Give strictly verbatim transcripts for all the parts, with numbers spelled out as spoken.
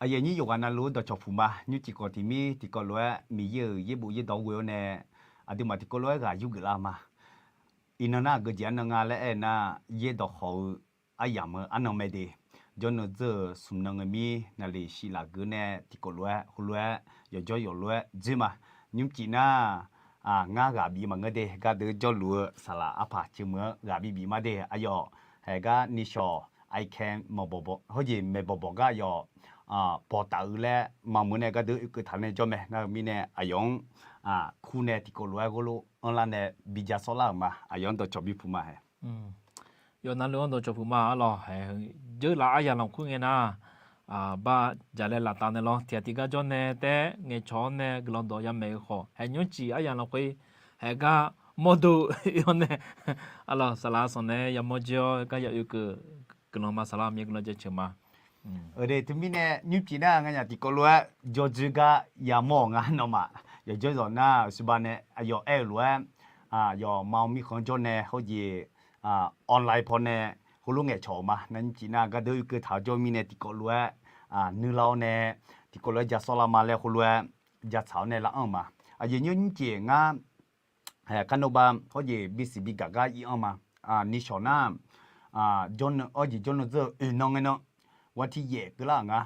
Aqyuif aqnyir yawqghaq navluf-anr dawqcawq puq ma. Nymrcif khawf tiq mir tiqkawv lof-aer Miqyaer-euq yaerbof yaerdawq-anr ghoe-awr nae, aqduimaf tiqkawv lof-aer ghaq yurgeuf lar-eu ma. Iqnan nar aqgeujeq arnan nga laer aer-eu nar, yaerdawq khawf-eu aryamq-eu arnan mae de. Jawrnan dzeur-euq smq nan ngae mir naqliq shif laf geu nae tiqkawv lof-aer heulof-aer yawqjawr yawqlof-aer dzoer ma. Nymrcif nar, ngar ghaq bif maqngeur de, gardeuv jawrluf-eu saqlaq arpaq ceumeuq-anr ghaq bibif ma de. Aqyawf haeq gar nishawq, ican, maqbawq bawq, hawjeq maeqbawq bawq gar yawf pawqtaf-eu laer maqmeuq nae gardeuv oekeuv taq nae jawr mae. Nar-eu mirnae aqyawf-anr kur nae tiqkawv lof-aer ghawrlof anrlar nae bi ja sawrlar-euq ma. Aqyawf-anr dawqcawq bi puq ma hae. Yawqghaq navluf-anr dawqcawq puq ma. Arlawq, hae, dzeur laf aryamq lanq kur ngae nar, bar jaq laer laf taf nae lawr, tiq ghaq tiq gar jawr nae taef ngaeqcawq-awr nae guiqlanq dawq yamaeq-eu khawf, hae, nymrcif aryamq lanq khoer, hae, gar mawrdo oe-awr nae, arlawq, saqlaq sanq nae yamawr dzoer-awr gar ya oekeuv guiqlanq ma. Saqlaq myav guiqlanq jaceuq ma. Eq, teumirnae nymrcif nar nganyaf tiqkawv lof-aer jawr dzoer gar yamawr-awq nga nawmaf. Yawqjawr zawq nar suba nae aqyawf aer-euq lof-aer, yawf ma-eu mirkhanq-anr jawr nae hawjeq online paw nae heulof ngaeqcawq-euq ma. Nar nymrcif nar gardeuv oekeuv taq-awr jawr mirnae tiqkawv lof-aer nuirlar-awr nae tiqkawv lof-aer ja sawrlar ma laer heulof-aer ja tsaq-awr nae laranr-eu ma. Aqyuif aqnyir nymrcif ngar, hae, kar nawba hawjeq bisiq bigaq gar ir-anr ma. Nishawq nar, hawjeq jawrnan dzeur-eu oeq nan ngae nan, war tir yaef keuvlar-euq nga.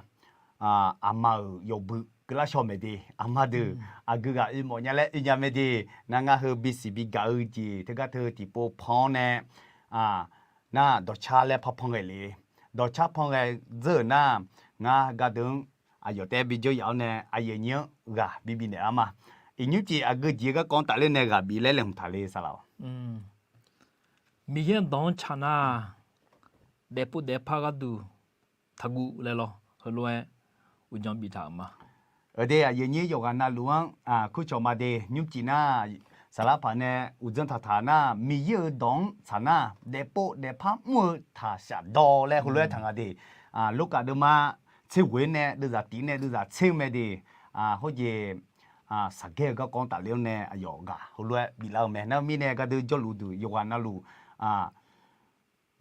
Aqma-euq yawbui keuvlar shaw mae de. Aqma deuq aqgeu ghaq oe mawf nya laer oe nya mae de. Nar ngar heu bisiq bigaq-eu jeq teugar teu tiqpov pan-awr nae, nar dawqcar laer par pan ghae le. Dawqcar pan ghae dzeur-euq nar, ngar gardeuv-anr aqyawf taef-aer bi jawr yaf-awr nae aqyuif aqnyir-anr ghaq bi bifnaeq-ar ma. Iqnymr jeq aqgeu jeq-eu garkawv-anr tafler nae ghaq bif laer laeqhmq taq le saqlaq-awq. Miqyaer-anr dawq-anr tsaq nar, daefpov daefpar gharduq taqguv laer lawr, heulof-aer uqdzan biftaq-euq ma. Eq de, aqyuif aqnyir yawqghaq navluf-anr kurcawq ma de. Nymrcif nar, saqlar paq nae uqdzan taqtaq nar, Miqyaer-euq dawq-anr tsaq nar, daefpov daefpar mr-eu taqshaf dawr laer heulof-aer taq nga de. Lorkaf deuvma tser ghoeq nae deuvzaq tiq nae deuvzaq tser-eu mae de. Hawjeq saqgaer-eu garkawv-anr tafler-anr nae aqyawf ghaq heulof-aer biflar-eu mae. Nar mirnae gardeuv jawrluf duq yawqghaq navluf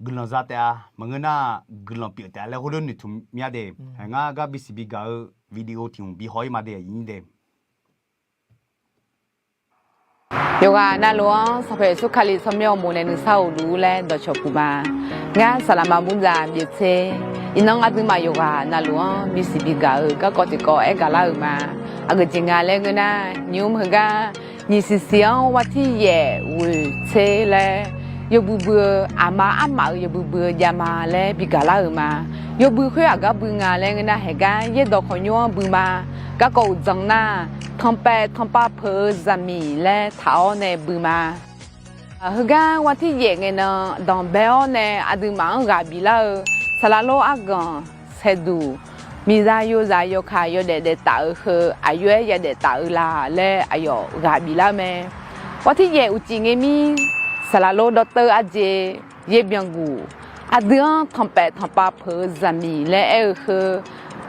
guiqlanq za taef-a, maqngeur nar guiqlanq pyeuf taef-a laer heulof noeqtmq mya de. Ngar gar bisiq bigaq-eu video tiq hmq bihaw-ir ma de, aqyuif aqnyir de. Yawqghaq navluf-anr Sanqpaq Yeqsur Kali tsawrmyanr uqmov nae nuisar uqluf laer dawqcawq puq ma. Ngar saqlaqma murdzaq byaev tser, iqnan aqduimaf yawqghaq navluf-anr bisiq bigaq-eu garkawv tiqkawv aer gaqlar-euq ma. Aqgeujeq nga laer ngeur nar, nymq-mr heugar nyiq siq siq-anr war tir yaef ghoeq tser laer yawbui bui-eu, aqma armaf-euq yawbui bui-eu javma laer bigaq lar-euq ma. Yawbui khoer aqgar bui nga laer ngeur nar, haeqgar yaerdawq khawqnymr-anr bui ma. Garkawv uqdzan nar, tanqpaeq tanqpav peuq-eu zaqmiq laer taq-awr nae bui ma. Heugar war tir yaef ngae nan danqbae-awr nae aqduimaf-anr ghaq biflar-eu, saqlaq lor arganq saeqduq, miqzaq yozaq yawkaq yawdaef daef taf-eu heu aqjox-aer yadaef taf-eu la laer aqyawf ghaq biflar-eu mae. War tir yaef uqcif ngae mir, saqlaq lor dawrteuv arjeq, yaerbyan guq, aqdui-anr tanqpaeq tanqpav peuq-eu zaqmiq laer aer-eu heu,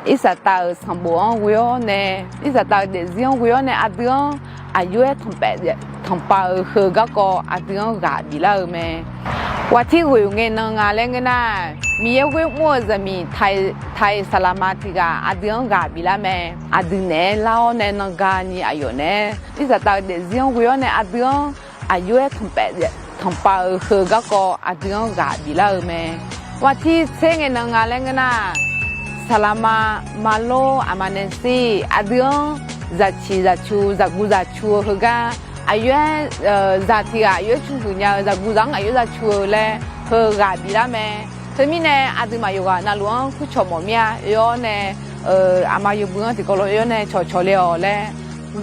Irsaqtav-euq sanqbof-anr ghoe-awr nae, Irsaqtav-euq daefzir-anr ghoe-awr nae aqdui-anr aqjox-aer tanqpaeq tanqpav-eu heu garkawv aqdui-anr ghaq biflar-eu mae. War tir ghoeq ngae nan nga laer ngeur nar, Miqyaer ghoer mr-eu zaqmiq taiq saqlaqma tiq ghaq aqdui-anr ghaq biflar mae. Aqdui naeq-aer lar-awr nae nan gani aqyawf naeq-aer Irsaqtav-euq daefzir-anr ghoe-awr nae aqdui-anr aqjox-aer tanqpaeq tanqpav-eu heu garkawv aqdui-anr ghaq biflar-eu mae. War tir tser ngae nan nga laer ngeur nar, saqlaqma marlor aqma naeq sir aqdui-anr zaqciq zaqcu zaqguq zaqcu-eu heugar aqjox-aer zaq tiq ghaq aqjox-aer cuhuiq nya-eu zaqguq zaq-anr aqjox-aer zaqcu-eu laer heu ghaq biflar mae. Teumirnae aqduimaf yawqghaq navluf-anr kurcawq mawf mir-a. Oe-awr nae aqma yawbui-anr tiqkawv lof oe-awr nae cawqcawq le-awq laer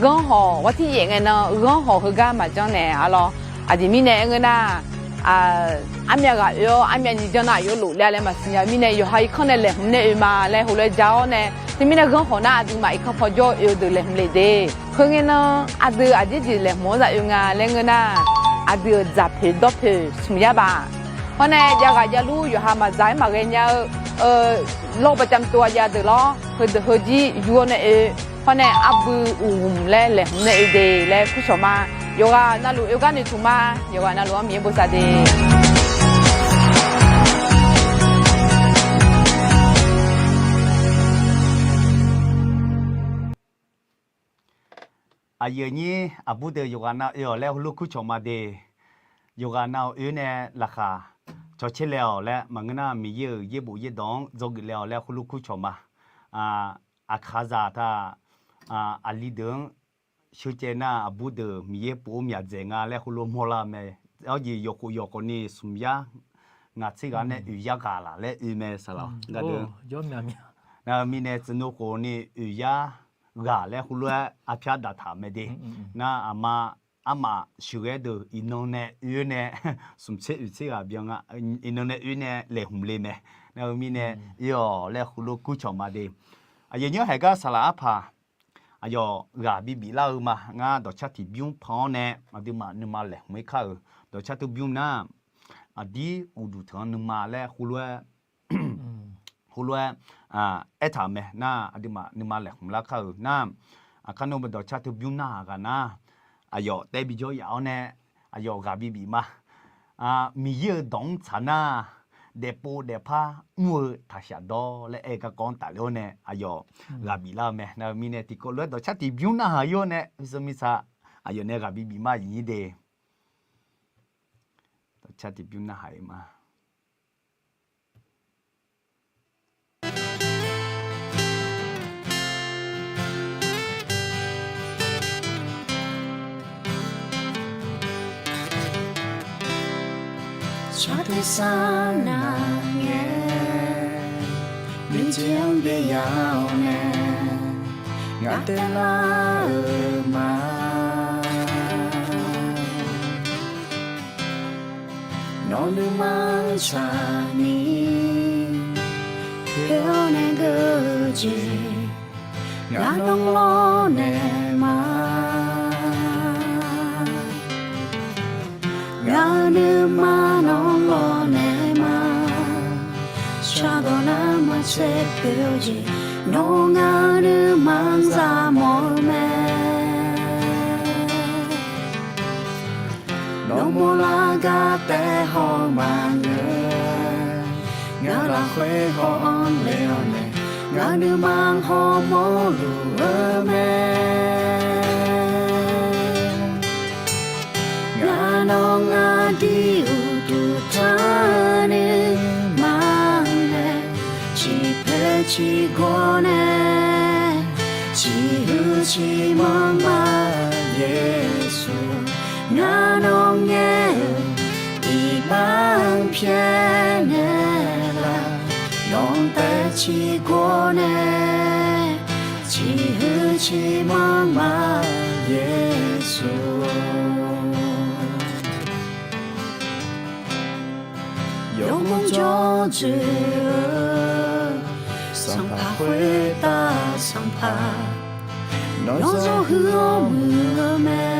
ghanr hawq war tir yaef ngae nan ghanr hawq heugar maqjanr naeq-a lawr. Aqjeq mirnae aer ngeur nar, armyav ghaq oe-awr armyav nyiq janr nar aqjox lof le-a laer maqsiq nya-eu mirnae yawqha irkanr nae laeqhmq nae oe ma laer heulof-aer ja-awr nae, teumirnae ghanr hawq nar aqduimaf irkanr paw jawr-eu oe-eu deuq laeqhmq le de. Heu ngae nan aqdui aqjeq jeq laeqhmq-anr za oe nga laer ngeur nar, aqdui-euq dzaqpoeq dawrpoeq smq yar baf. Hawr nae jav ghaq javlur yawqha maqdzaq-aer maqghae nya-eu lawr baqcamq tov-a jav deuq lawr, heudeuq heujir yur-awr nae oe. Hawr nae arbui uqghmq laer laeqhmq nae oe de laer kurcawq ma. Yawqghaq navluf oe gar noeqtmq ma. Yawqghaq navluf-anr Miqyaer bosav de. Aqyuif aqnyir aqbur deuq yawqghaq nav oe-awq laer heulof kur cawq ma de. Yawqghaq nav-euq oe nae laqkhaq cawq caer lae-awq laer maqngeur nar, Miqyaer-euq yaerbof yaerdawq-anr dzawgeuf lae-awq laer heulof kur cawq ma. Aqkaqzaq taq, aqli deuq-anr sheucaev nar, aqbur deuq Miqyaer pov-awr myaq dzaeq nga laer heulof mawrlar-eu mae. Awr jeq yawqkhof yawqkawv ni smq yar ngaq tser ghaq nae oeq yar ghaq laq laer oe mae saqlaq-awq. Mirnae tsuif nov khof ni oeq yar ghaq laer heulof-aer arpyar daqtaq mae de. Nar aqma armaf sheuqghae deuq iqnan nae oe nae smq tser oeq tser ghaq byan nga, iqnan nae oe nae laeqhmq le mae. Nar-eu mirnae oe-awq laer heulof kur cawq ma de. Aqyuif aqnyir haiq gar saqlaq arpaq aqyawf ghaq bibif lar-eu ma. Ngar dawqcar tiqbymr pan-awr nae aqduimaf nuima laeqhmq-ir kar-euq dawqcar teu bymr nar, aqdir uqduq teu-anr nuima laer heulof-aer heulof-aer aertaq-euq mae. Nar aqduimaf nuima laeqhmq lar kar-euq nar, aqkar nawr-eu dawqcar teu bymr narhaq ghaq nar, aqyawf taev bijawr yaf-awr nae aqyawf ghaq bibif ma. Miqyaer-euq dawq-anr tsaq nar, daefpov daefpar mr-eu taqshaf dawr laer aer-eu garkawv-anr tafler-awr nae aqyawf ghaq bif lar-eu mae. Nar-eu mirnae tiqkawv lof-aer dawqcar tiqbymr narhaq-ir-awr nae, saqmiqsaq aqyawf nae ghaq bibif ma aqyuif aqnyir de. Dawqcar tiqbymr narhaq-ir ma. Sar tersar nar ngae, nuijeq-anr byaev ya-awr nae, ngaq taev lar-euq ma. Nawr nuima-anr tsaqni, khoer-awr nae geur-eu jeq, ngaq nan lawrnaeq ma. Ngaq-euq nuima nan lawrnaeq ma. Shardawq nar maqtser poeq-eu jeq, nawr ngaq-euq nuima-anr zaq mawf-eu mae. Nawr mawrlar gar taef haw maqngeur. Ngaq lafkhoer haw-anr le-awr nae, ngaq nuima hawmawr luf-eu mae. Ngaq nawq ngaq dir uqduq tanr nuima nae, ciqpoeq ciqgawr nae, ciqhuiq ciqmanr ma Yeqsur. Ngaq nawq ngaer-eu iqbax pyaeqnaeq laf, nawq taev ciqgawr nae, ciqhuiq ciqmanr ma Yeqsur. Yawmawr jawr dzoeq-eu Sanqpaq khoertav Sanqpaq, nawr zawr huiq-awr muiq-eu mae.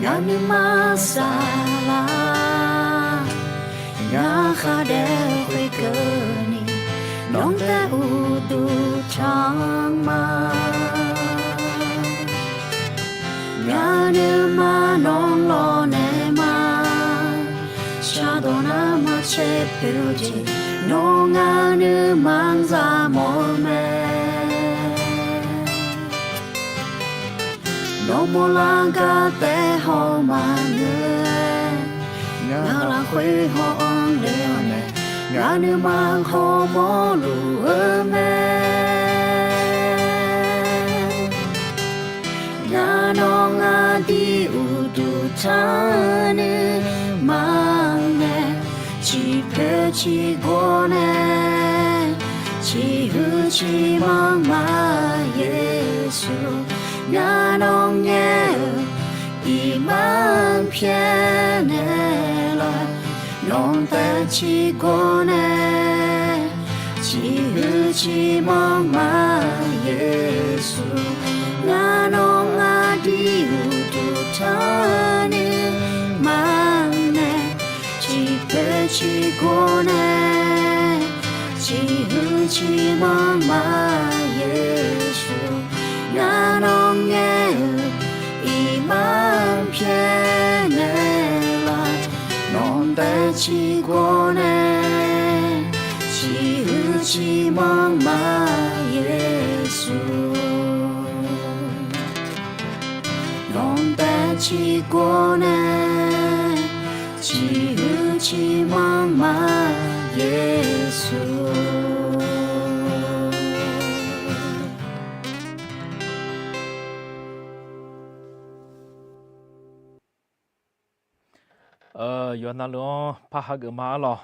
Ngaq nuima saflar, ngaq khar daef khoerkeuvni, nawq taev uqduq tanq ma. Ngaq nuima nawq lawrnaeq ma. Shardawq nar maqtser poeq-eu jeq, nawr ngaq nuima-anr zaq mawf-eu mae. Nawr mawrlar gar taef haw maqngeur-aer, ngaq lafkhoer haw-anr le-awr nae, ngaq nuima hawmawr luf-eu mae. Ngaq nawq ngaq dir uqduq tanq nuima nae, ciqpoeq ciqgawr nae, ciqhuiq ciqmanr ma Yeqsur. Ngaq nawq ngaer-eu iqbax pyaeqnaeq laf, nawq taev ciqgawr nae, ciqhuiq ciqmanr ma Yeqsur. Ngaq nawq ngaq dir uqduq tanq nuima nae, ciqpoeq ciqgawr nae, ciqhuiq ciqmanr ma Yeqsur. Ngaq nawq ngaer-eu iqbax pyaeqnaeq laf, nawq taev ciqgawr nae, Ciqhuiq ciqmanr ma Yeqsur, lanqbae ciqgor nae, ciqhuiq ciqmanr ma Yeqsur. Yawqha navluf-anr par hageuf ma arlawq.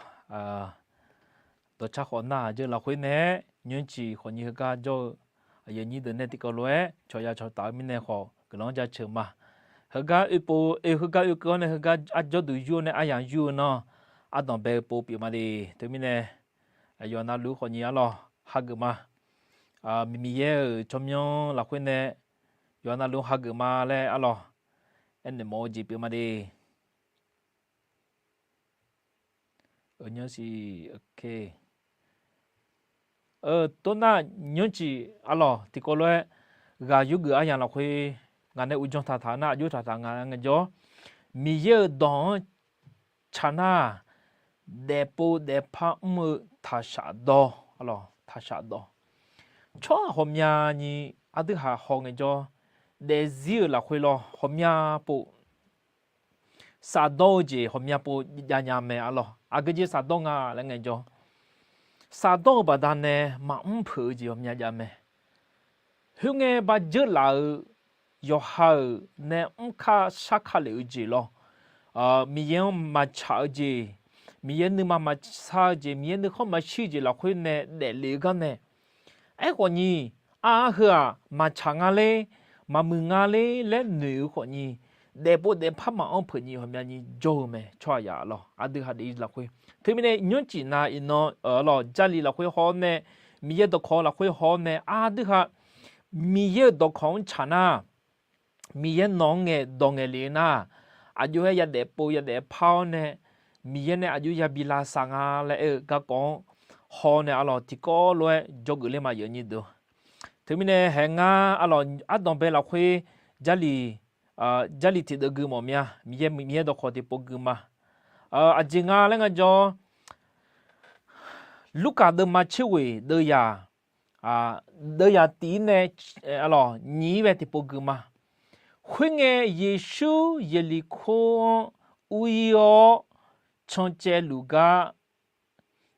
Dawqcar khawf nar-aq jeuq lafkhoer nae-a, nymrciq khawfnyir heugar jawr-eu aqyuif aqnyir deuq nae tiqkawv lof-aer cawqya cawqtaf-eu mirnae khawf guiqlanq-anr jaceuq ma. Heugar oe pov oe, heugar oekeuv-awr nae heugar arjawr duq yur-awr nae aryamq yur-eu nan, ardanqbae-eu pov pyeuf ma le. Teumirnae, yawqha navluf khawfnyir arlawq hageuf ma. Miqyaer-euq tsawrmyanr lafkhoer nae yawqha navluf hageuf ma laer arlawq aernaeq mawf-eu jeq pyeuf ma le. Tov nar, nymrciq arlawq tiqkawv lof-aer ghaq yurgeuf aryamq lafkhoer ngaq nae uqdzan taqtaq nar, aqjox taqtaq nga ngaejawr, Miqyaer-euq dawq-anr tsaq nar, daefpov daefpar mr-eu taqshaf dawr, taqshaf dawr. Tsawrhaq ghawqmyani aqdui haq haw ngaejawr, daefzir-euq lafkhoer lawr ghawqmya pov safdawr-eu jeq ghawqmya pov javnya mae arlawq. Aqgeujeq safdawr nga laer ngaejawr, safdawr-eu baqdanae maqmr peuq-eu jeq ghawqmya jav mae. Khoerngae ba dzeur laf-eu yawqha-euq nae mr kar shar ka lef-eu jeq lawr, Miqyaer-anr maqtsaq-eu jeq, Miqyaer nuima maqsar-eu jeq, Miqyaer nuikhanr maqshir-eu jeq lafkhoer nae daeflef-eu gar nae, aerkhawfnyir, aq, heu-aq maqtsaq nga ler, maqmuiq nga ler laer noeq-eu khawfnyir, daefpov daefpar maqanr peuq nyi ghawqmyani jawr-eu mae tsawrhaq yaf lawr. Aqdui haq daefzir lafkhoer, teumirnae nymrcif nav iqnan arlawq Jarlif lafkhoer haw-awr nae, Miqyaer dawqkawq lafkhoer haw-awr nae aqdui haq Miqyaer-euq dawqkawq-anr tsaq nar, Miqyaer nawq-anr ngae dawq ngaeqlef-eu nar, aqjox-aer yadaef pov yadaef par-awr nae, Miqyaer nae aqjox yabi lavsav nga laer aer-eu garkawv-anr haw nae arlawq tiqkawv lof-aer dzawgeuf ler ma yawqnyir deuq. Teumirnae haeq ngar arlawq ardanqbae lafkhoer Jarlif, Jarlif tiqdeuv gui mawf mya, Miqyaer, Miqyaer dawqkawq tiqpov gui ma. Aqjeq nga laer ngaejawr, Lurkaf deuvma tser ghoeq deuv yaq, deuv yaq tiq-ir nae arlawq nyiq-ir bae tiqpov gui ma. Khoerngae Yeqsur Yeqliqkor-anr ur-ir-awr cancaevluf gar,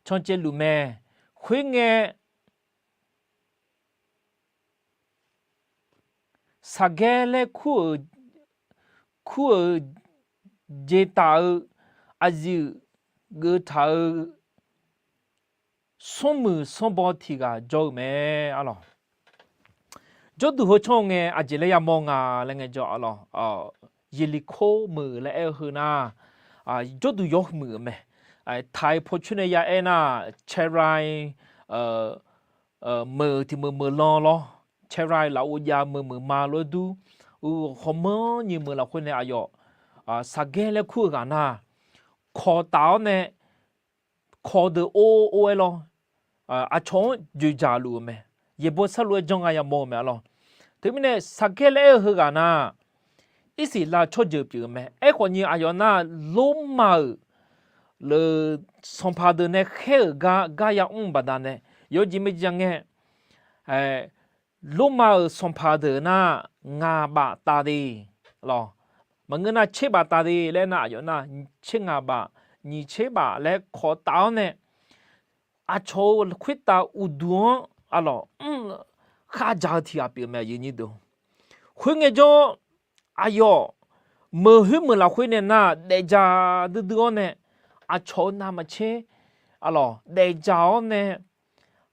cancaevluf mae. Khoerngae Saqgaer laer kur-euq, kur-euq jeq taf-eu aqyuif geuf taq-eu smrmuiq sanrbaw tiq ghaq jawr-eu mae arlawq. Jawrduq heu canr-eu ngae aqjeq laer yamawr nga laer ngaejawr arlawq, Yeqliqkor meuq laer aer-eu heu nar, jawrduq yawmuiq-euq mae. Taq-iq paw coer nae ya aer nar, caerai meuq tiq meuq meuq lan lawr, caerai lafov jav meuq meuq ma lof-aer dur, ghawqmanrni meuq lafkhoer nae aqyawf Saqgaer laer kur-eu ghaq nar, kawq taf-awr nae kawq deuq or or-aer lawr, aqcawq-anr dzoeqdzaq luf-eu mae. Yaeqbawq sarlof-aer janr nga yamawr-eu mae arlawq. Teumirnae Saqgaer laer aer-eu heughaq nar, Irsaqleqlav tsawrjeuq pyeuf-eu mae. Aerkhawfni aqyawf nar, Lormav-euq lef sanqpaq deuq nae khaer-euq gar gar yamr-eu baqdanae, yawjeq maerjir-a ngae, Lormav-euq sanqpaq deuq nar, ngaq baf taf de lawq. Maqngeur nar tser baf taf de laer nar, aqyawf nar tser ngaq baf, nyiq tser baf laer kawq taf-awr nae, aqcawq-euq khoertav uqduq-anr arlawq mr khardzaq-eu tiq ghaq pyeuf-eu mae, aqyuif aqnyir deuq. Khoerngae jawr, aqyawf meuq khoer meuq lafkhoer nae nar daefdzaq duidui-awr nae, aqcawq-euq navmaqtser arlawq daefdzaq-awr nae,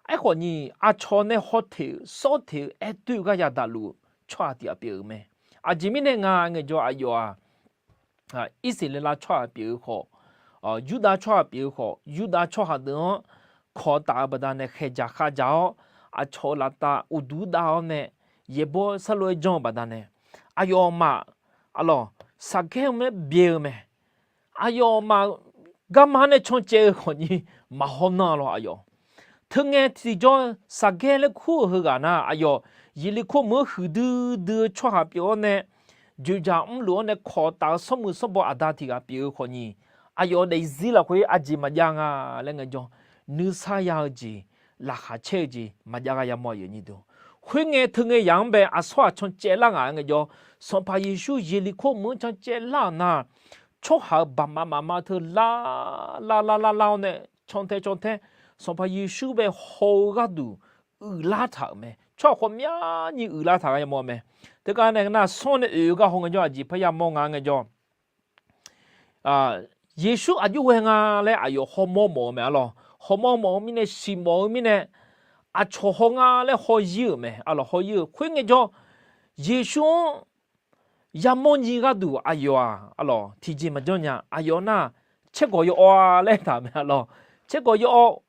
aerkhawfni aqcawq nae hawteq-eu sawrteq-eu aer doer-eu gar yadaq luf-eu tsawrhaq tiq ghaq pyeuf-eu mae. Aqjeq mirnae nga ngaejawr, aqyawf-aq, Irsaqleqlav tsawrhaq pyeuf-eu khawf, Yurdav tsawrhaq pyeuf-eu khawf, Yurdav tsawrhaq deuq-anr kawq taf-eu baqdanae khaeqdzaq khavdzaq-awr, aqcawq-euq laftav uqduq dav-awr nae, yaeqbawq sarlof-aer janr-eu baqdanae, aqyawfmaf arlawq, Saqgaer-eu maer byae-eu mae. Aqyawfmaf garma nae cancaev-eu khawfni maqhaw nan lawq aqyawf. Teungae tiqjawr Saqgaer laer kur-euq heughaq nar, aqyawf Yeqliqkor meuq-anr huiqdui dui-eu tsawrhaq pyeuf-awr nae, dzoeqdzaq mrluf-awr nae kawq taf-eu sanrmuiq sanrbaw aqda tiq ghaq pyeuf-eu khawfni, aqyawf daefzir lafkhoer aqjeq maqjav nga laer ngaejawr, nuisar ya-eu jeq, laqkhaq caer-eu jeq maqjav gha yamawr-a. Khoerngae teungae yaq-anr bae aqsawr-aq cancaev lar ngaq-aer ngaejawr, Sanqpaq Yeqsur Yeqliqkor meuq-anr cancaev lar-euq nar, tsawrhaq-euq baqmaf mafma teu lar lar lar lar lar-awr nae cantae cantaer Sanqpaq Yeqsur bae haw-eu gharduq uiqlar taq-euq mae. Tsawrhaq khawfmyani uiqlar taq gha yamawr-eu mae. Teugar nae nar sanr nae oeq-eu gar haw ngaejawr, aqjeq parya mawr nga ngaejawr, Yeqsur aqjox ghae nga laer aqyawf hawmawr mawf-eu mae arlawq. Hawmawr mawf-eu mirnae, siqmawf-eu mirnae, aqcawq haw nga laer haw-ir-euq mae arlawq, haw-ir-eu. Khoerngae jawr, Yeqsur-anr yamawr nyi gharduq aqyawf-aq arlawq, tiqjeq maqjanr nya. Aqyawf nar, caergawq yawawv-a laer taq mae arlawq. Caergawq yawawv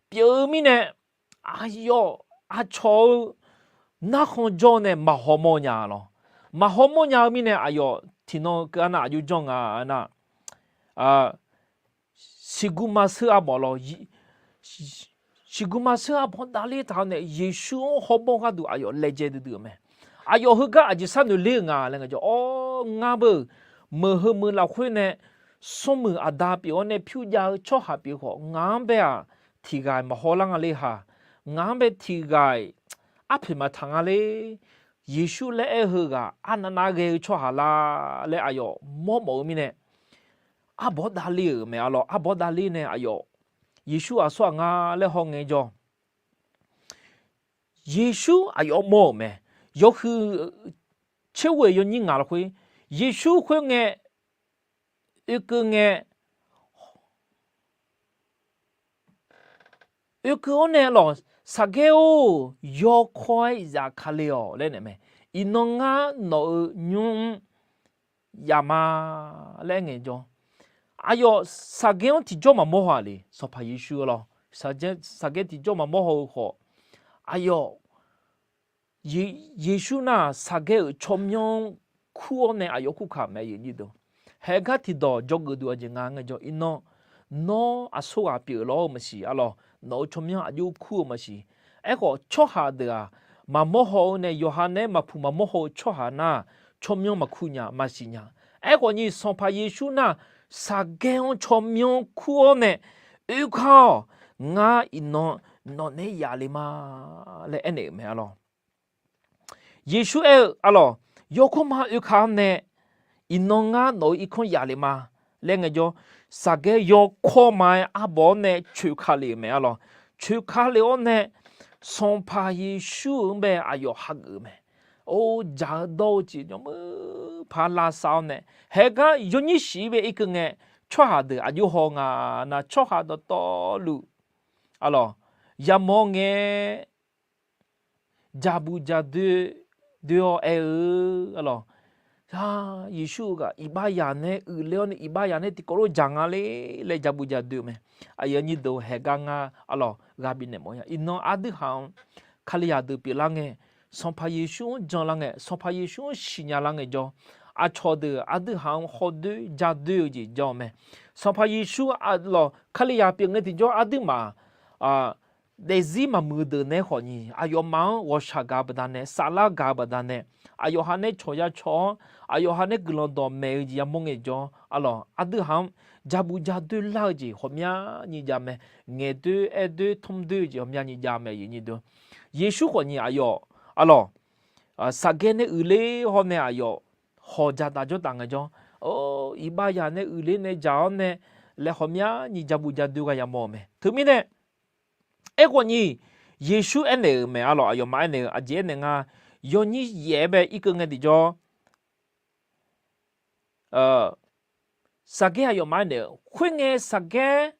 pyeuf-eu mirnae, aqyawf aqcawq-eu narkhan jawr nae maqhaw mawr nya lawq. Maqhaw mawr nya-eu mirnae aqyawf tiqnan keuv-a nar aqjox janr nga nar, siqguq maqseur arbawq lawq. Siqguq maqseur arbawq-anr davler taq-awr nae Yeqsur-anr hawmawr gharduq aqyawf laejae duidui-euq mae. Aqyawf heugar aqjeq sharnoeq ler-euq nga laer ngaejawr, awr ngar beu meuq heu meuq lafkhoer nae smrmuiq aqda pyeuf-awr nae pyur jav-eu tsawrhaq pyeuf khawf, ngaq-anr bae-aq tiqghaq-iq maqhaw lar nga ler ha. Ngaq-anr bae tiqghaq-iq arpoeq maqtaq nga ler. Yeqsur laer aer-eu heughaq arnavnav ghae-eu tsawrhaq la laer aqyawf mawrmawf-eu mirnae, arbawr davler-euq mae arlawq. Arbawr davler nae aqyawf Yeqsur aqsur ghaq nga laer haw ngaejawr, Yeqsur aqyawf mawr-euq mae. Yawhuiq tserghof-iq yawnyir ngaq lafkhoer, Yeqsur khoerngae oekeuv ngae, oekeuv-awr nae lawq, Saqgaer-or, yawkawr-aer zafkale-awq laer naeq mae. Iqnan ngar nawq-euq nymr-anr yaf ma laer aer ngaejawr, aqyawf Saqgaer-anr tiqjawr maqmawr haw-aq le. Sanqpaq Yeqsur lawq, Saqgaer tiqjawr maqmawr haw-eu khawf, aqyawf Yeqsur nar-aq Saqgaer-euq tsawrmyanr kur-awr nae aqyawf kurkaq mae. Haegar tiqdawq dzawgeuf duq aqjeq nga ngaejawr, iqnan nawr aqsur ghaq pyeuf lawr-eu maqsiq arlawq, nawq-euq tsawrmyanr aqjox kur-eu maqsiq. Aerkhawf tsawrhaq deuq-aq, maqmawr haw-eu nae yawqha naeq-aer maqpuq maqmawr haw-eu tsawrhaq nar, tsawrmyanr maqkur nya maqsiq nya. Aerkhawf nyi Sanqpaq Yeqsur nar, Saqgaer-anr tsawrmyanr kur-awr nae, oekar-awq, ngar iqnan nawq naeq-aer yaf le ma laer aernaeq-euq mae arlawq. Yeqsur aer-eu arlawq, yawkawr ma oekaq-awr nae, iqnan ngar nawq-euq irkanr yaf le ma laer ngaejawr, Saqgaer yawkawr ma-aer arbawr-awr nae coeqka lef-euq mae arlawq. Coeqka lef-awr nae, Sanqpaq Yeqsur-euq-anr bae aqyawf hageuf-eu mae. Or, dzaq-eu dawr-eu jeq jawrmeuq paq lavsav-awr nae, haegar yawnyir shif-ir bae irkeuv ngae, tsawrhaq deuq aqjox haw nga nar, tsawrhaq dawqtawvluf arlawq, yamawr ngae, jaqbuq jaqdoe doe-awr aer-eu arlawq, Yeqsur-eu ghaq iqbaxzaq nae uiqler-awr nae, iqbaxzaq nae tiqkawv lof dzaq nga le laer jaqbuq jaqdoe-eu mae. Aqyuif aqnyir deuq haegar ngar arlawq ghaq bifnaeq mawf nya. Iqnan aqdui haq-anr Kalizaq deuq pyeuflar ngae, Sanqpaq Yeqsur-anr janlar ngae, Sanqpaq Yeqsur-anr siqnya lar ngaejawr, aqcawq deuq aqdui haq-anr hawdoer jadoer-eu jeq jawr-eu mae. Sanqpaq Yeqsur arlawq Kalizaq pyeuf ngae tiqjawr aqduimaf daefzir maqmuiq-eu deuq naeq-aer khawf nyi, aqyawfmaf-anr ghawqshaq gaq-eu baqdanae, saflar gaq-eu baqdanae, aqyawf ha nae cawq ya cawq-awr, aqyawf ha nae guiqlanq dawqmaeq-eu jeq yamawr ngaejawr arlawq, aqdui haq-anr jaqbuq jaqdoer lar-eu jeq ghawqmyani jav mae. Ngaeqdoer aerdoer tmrdoer-eu jeq ghawqmyani jav mae. Yeqsur khawf nyi aqyawf arlawq, Saqgaer nae uiqler hawr nae aqyawf hawq dzaqtaf jawrtaf ngaejawr, iqbaxzaq nae uiqler nae dzaq-awr nae laer ghawqmyani jaqbuq jaqdoer gha yamawr-eu mae. Teumirnae, aerkhawf nyi Yeqsur aernaeq-euq mae arlawq, aqyawfmaf aernaeq-eu aqjeq aernaeq nga, yawnyir yaef-aer bae irkeuv ngae tiqjawr Saqgaer aqyawfmaf aernaeq-eu khoerngae Saqgaer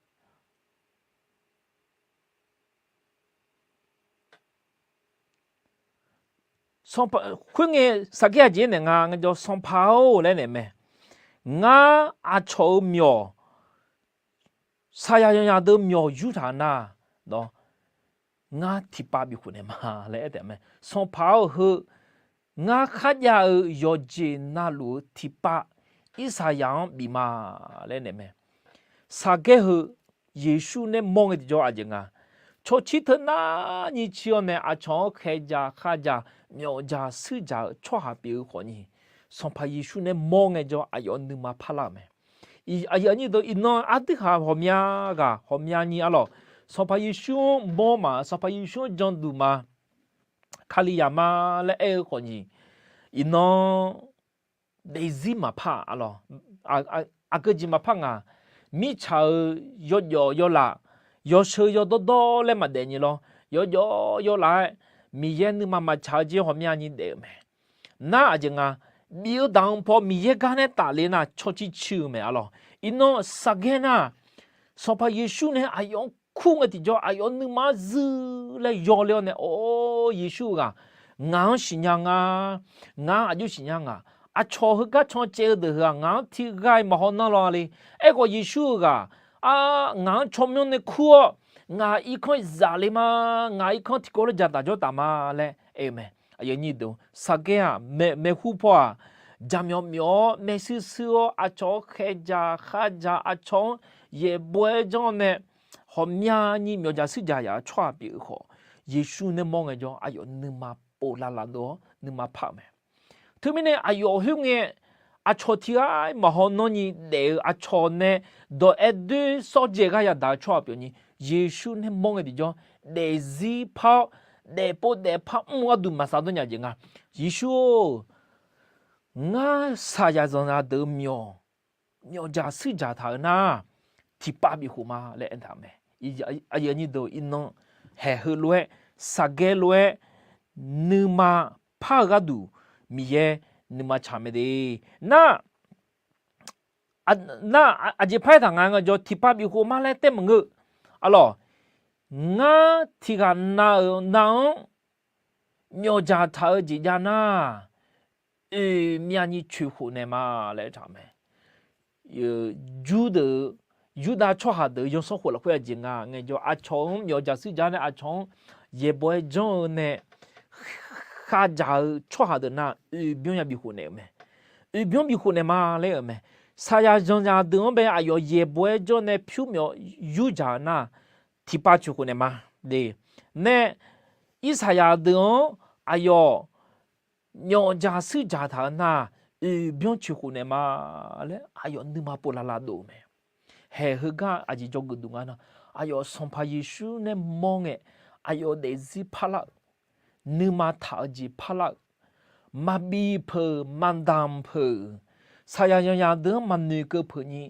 khoerngae Saqgaer aqjeq aernaeq nga ngaejawr, Sanqpaq-or laer aernaeq mae. Ngar aqcawq-euq myawq, saqyaq yawqnyaq deuq myawq yurtaq nar, ngar tiqpav bifkhof naeq ma laer aer taef mae. Sanqpaq-or heu, ngar kharjav-eu yawqjeq navluf-eu tiqpav irsaqyaq-anr bif ma laer naeq mae. Saqgaer heu Yeqsur nae mawr ngae tiqjawr aqjeq nga, cawqcir teunar nyiq cir-awr nae aqcawq-anr khaeqdzaq khardzaq myawfdzaq suirdzaq-eu tsawrhaq pyeuf-eu khawf nyi, Sanqpaq Yeqsur nae mawr ngaejawr aqyawf nuima parlar-euq mae. Aqyuif aqnyir deuq iqnan aqdui haq ghawqmya ghaq ghawqmyani arlawq, Sanqpaq Yeqsur-anr mawr ma, Sanqpaq Yeqsur-anr janduq ma, Kalizaq ma laer aer-eu khawf nyiq, iqnan daefzir maqpar-aq lawq. Aqgeujeq maqpar ngaq, mirtsaq-euq yawjawf yawlaf, yawsheu yawdawrdawr laer maqdaef nyiq lawr, yawjawf yawlaf-aer Miqyaer nuima maqtsaq-eu jeq ghawqmyani daef-euq mae. Nar aqjeq nga, bif-eu daq-anr paw Miqyaer gar nae tafle nar cawciv civ-eu mae a lawq. Iqnan saqgaer nar, Sanqpaq Yeqsur nae aqyawf-anr kur ngae tiqjawr aqyawf nuima-anr zuir laer yawle-awr nae, Or, Yeqsur-eu ghaq ngaq-anr siqnya nga, ngaq-anr aqjox siqnya nga. Aqcawq heugar cancaev-eu deuq heu-aq ngaq-anr tiqghaq-iq maqhaw nanr law le. Aerkhawf Yeqsur-eu ghaq, a, ngaq-anr tsawrmyanr nae kur-awr, ngaq irkanr zafle ma, ngaq irkanr tiqkawv lof jaq taf jawr taf ma laer aer-eu mae. Aqyuif aqnyir deuq, saqgaer-aq, maeqhu paw-aq, jaqmyawf myawf-awr maershuir shuir-awr aqcawq-anr khaeqdzaq khardzaq, aqcawq-anr yaeqbawq-aer janr-awr nae, ghawqmyani myawqdzaq shuirdzaq yaf-eu tsawrhaq pyeuf-eu khawf, Yeqsur nae mawr ngaejawr aqyawf nuima pov lavlav dov-awr nuima par-euq mae. Teumirnae aqyawf khoerngae, aqcawq tiqghaq-iq maqhaw nanr nyi daef-eu aqcawq nae dawq-aer doer sawr dzaeq gharya daq-eu tsawrhaq pyeuf nyi, Yeqsur nae mawr ngae tiqjawr daefzir par-awr, daefpov daefpar mr-eu gharduq maqsar dawr nya jeq nga. Yeqsur-or, ngar saqyaq zanqzaq deuq-eu myawq, myawqdzaq shuirdzaq taq-eu nar, tiqpav bifkhof ma laer aertaq-euq mae. Aqyuif aqnyir deuq, iqnan haeq heulof-aer, saqgaer lof-aer nuima par-eu gharduq Miqyaer nuima tsaq mae de. Nar, nar aqjeq par-aer taq nga ngaejawr tiqpav bifkhof ma laer tae maqngeur. A lawq, ngar tiqghaq nav-euq nav-anr myawqdzaq taq-eu jeq jav nar, oeq myavni coeqkhof naeq ma laer aertaq-euq mae. Jur deuq, Yurdav tsawrhaq deuq-eu yawsanr khof lafkhoer aqjeq nga ngaejawr, aqcawq-anr myawqdzaq shuirdzaq nae aqcawq-anr yaeqbawq-aer janr-eu nae khavdzaq-eu tsawrhaq deuq nar oeqbymr ya bifkhof naeq-euq mae. Oeqbymr bifkhof naeq ma laer-euq mae. Saqyaq zanqzaq deuq-anr bae aqyawf yaeqbawq-aer janr nae pyur myawf yurdzaq-eu nar, tiqpav coeqkhof naeq ma. De, nae, irsaqyaq deuq-anr aqyawf myawqdzaq shuirdzaq taq-eu nar, oeqbymr coeqkhof naeq ma laer aqyawf nuima pov lavlav dov-eu mae. Haeq heugar aqjeq dzawgeuf duq nga nar, aqyawf Sanqpaq Yeqsur nae mawr ngae, aqyawf daefzir parlar-euq, nuima taq-eu jeq parlar-euq, maqbif peuq-euq, maqdamq peuq-euq, saqyaq zanqzaq deuq-anr maqnoeqkeuv peuq nyi,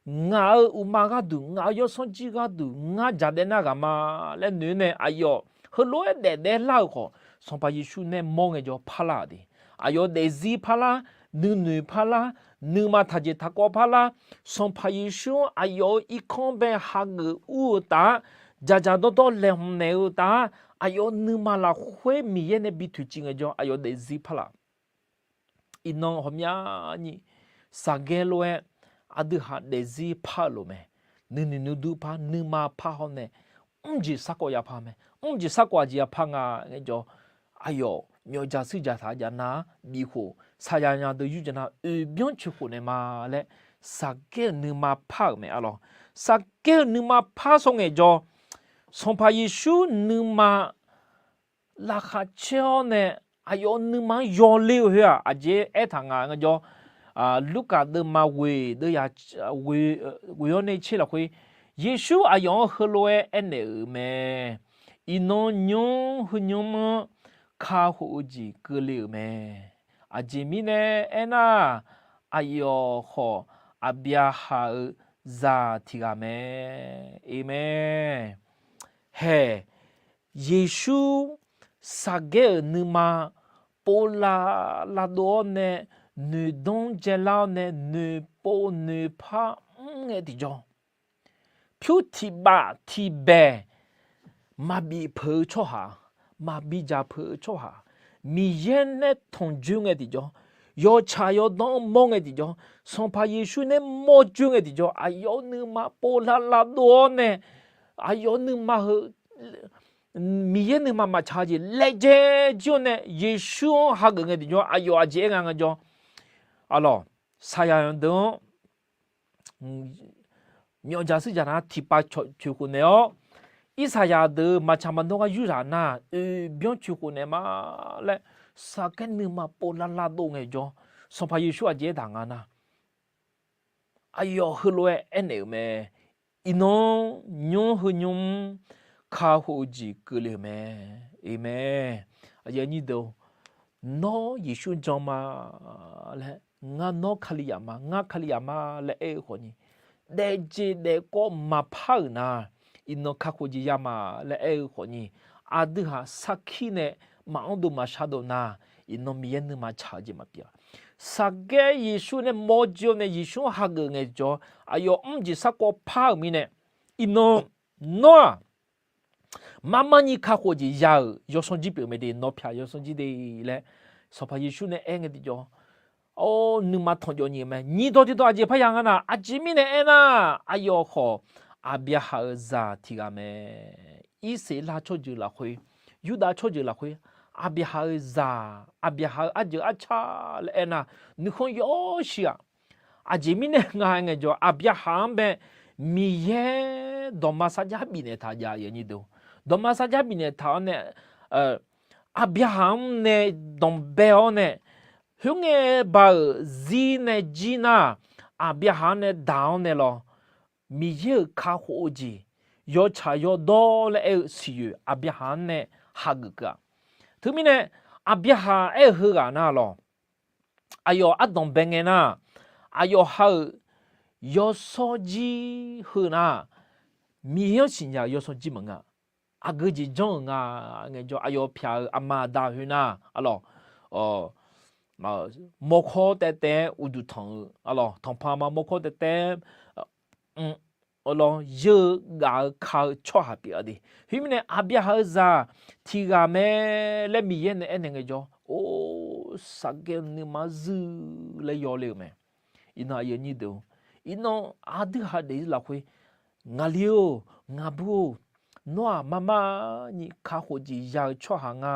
ngaq-euq uqma gharduq, ngaq-euq yawsanr jir gharduq ngar jaqdaev nar ghaq ma laer noeq-aer nae aqyawf heulof-aer daefdaef lar-euq khawf, Sanqpaq Yeqsur nae mawr ngaejawr parlar-euq de. Aqyawf daefzir parlar, nuinoeq parlar, nuima taqjeq taqkawv parlar, Sanqpaq Yeqsur-anr aqyawf-euq irkanr bae hageuf ur-eu taf-aer, dzaqdzaq dawrdawr laeqhmq naeq-eu taf-aer, aqyawf nuima lafkhoer Miqyaer nae bi toeqciv ngaejawr aqyawf daefzir parlar. Iqnan ghawqmyani saqgaer lof-aer aqdui haq daefzir par-eu lof mae. Nuinoeq nuidur par, nuima par hawr nae, mrjeq sarkawv ya par mae. Mrjeq sarkawv aqjeq ya par nga ngaejawr, aqyawf myawqdzaq shuirdzaq taq-eu jav nar-aq bifkhof, saqyaq zanqzaq deuq yurdzaq nar oeqbymr coeqkhof naeq ma laer, saqgaer-euq nuima par-euq mae a lawq. Saqgaer-euq nuima par sawr ngaejawr, Sanqpaq Yeqsur nuima laqkhaq caer-awr nae aqyawf nuima-anr yawler-eu khoer-aq, aqjeq aertaq nga ngaejawr, Lurkaf deuvma ghoeq deuv ya ghoeq-awr nae tser lafkhoer, Yeqsur aqyawf-anr heulof-aer aernaeq-euq mae. Iqnan nymr heu nymr-anr kakhof-eu jeq keuvle-euq mae. Aqjeq mirnae aernar, aqyawf khawf Aqbyaqhaq-euq zaq tiq ghaq mae. Aqmeq. Haeq, Yeqsur saqgaer-euq nuima povlav lavdov-awr nae, noeqdanr dzaelar-awr nae, noeqpov noeqpar mr ngae tiqjawr, pyur tiq baf tiq baeq maqbif peuq-eu tsawrhaq, maqbi dzaq peuq-eu tsawrhaq, Miqyaer nae tanqjoer ngae tiqjawr, yawtsaq yawdawr-anr mawr ngae tiqjawr, Sanqpaq Yeqsur nae mawrjoer ngae tiqjawr, aqyawf-euq nuima povlav lavdov-awr nae, aqyawf-euq nuima heu, Miqyaer nuima maqtsaq-eu jeq laejae jir-awr nae Yeqsur-anr hageuf ngae tiqjawr, aqyawf aqjeq aer nga ngaejawr, a lawq, saqyaq deuq-anr myawqdzaq shuirdzaq nar tiqpav coeqkhof naeq-awr, irsaqyaq deuq maqtsaq maqdawr gar yurdzaq nar oeqbymr coeqkhof naeq ma laer, saqgaer nuima povlav lavdov ngaejawr, Sanqpaq Yeqsur aqjeq aertaq nga nar, aqyawf heulof-aer aernaeq-euq mae. Iqnan nymr heu nymr kakhof-eu jeq keuvle-euq mae. Aqyuif aqnyir deuq-or, nawr Yeqsur jan ma laer, ngar nawr Kalizaq ma, ngar Kalizaq ma laer aer-eu khawfni, daefjeq daefkawv maqpar-euq nar, iqnan kakhof jeq ya ma laer aer-eu khawfni, aqdui haq sarkir nae maqanr dov maqshar dov nar, iqnan Miqyaer nuima tsaq-eu jeq maqpyeuf-a. Saqgaer Yeqsur nae mawrjir-awr nae Yeqsur-anr hageuf ngaejawr, aqyawf mr jeq sarkawv par-euq mirnae, iqnan nawr-aq, marmar nyir kakhof jeq ya-euq yawsanr jir pyeuf mae de, nawq pyaq yawsanr jir de laer Sanqpaq Yeqsur nae aer ngae tiqjawr, or, nuima tanqjawv nyiq-eu mae. Nyiq dawq tiqdawq aqjeq parya nga nar, aqjeq mirnae aernar, aqyawf khawf Aqbyaqhaq-euq zaq tiq ghaq mae. Irsaqleqlav tsawrjeuq lafkhoer, Yurdav tsawrjeuq lafkhoer, Aqbyaqhaq-euq zaq, Aqbyaqhaq-euq arjeuq arcar laer aernar, nuikhanr yawshuif-aq. Aqjeq mirnae nga ngaejawr, Aqbyaqhaq-anr bae Miqyaer dawqma sarjax bifnaeq taq jav-eu. Dawqma sarjax bifnaeq taq-awr nae, Aqbyaqhaq-anr nae danqbae-awr nae, khoerngae ba-euq zir nae jir nar, Aqbyaqhaq-anr nae daq-awr nae lawr, Miqyaer-euq kakhof-eu jeq, yawtsaq yawdawr laer aer-eu siqyoeq Aqbyaqhaq-anr nae hageuf keuv-a. Teumirnae, Aqbyaqhaq aer-eu heughaq nar lawr, aqyawf ardanqbae ngae nar, aqyawf ha-euq yawsanr jir heu nar, Miqyaer-anr siqnya-euq yawsanr jir maqnga. Aqgeu jeq janr-euq nga ngaejawr, aqyawf pyaq-euq aqma aqda khoernar, arlawq, mawrkawr taev taev-aer uqduq tanq-eu, arlawq, tanqpanq ma mawrkawr taev taev-aer, arlawq, yeur-eu gaf-eu ka-eu tsawrhaq pyeuf-a de. Khoermirnae, Aqbyaqhaq-euq zaq tiq ghaq mae laer Miqyaer nae aernaeq ngaejawr, or, Saqgaer-eu nuima zuir laer yawle-euq mae. Iqnan aqyuif aqnyir deuq-or, iqnan aqdui haq daefzir lafkhoer, ngaqli-or, ngaqbur-or, nawr-aq marmar nyir kakhof jeq ya-eu tsawrhaq nga,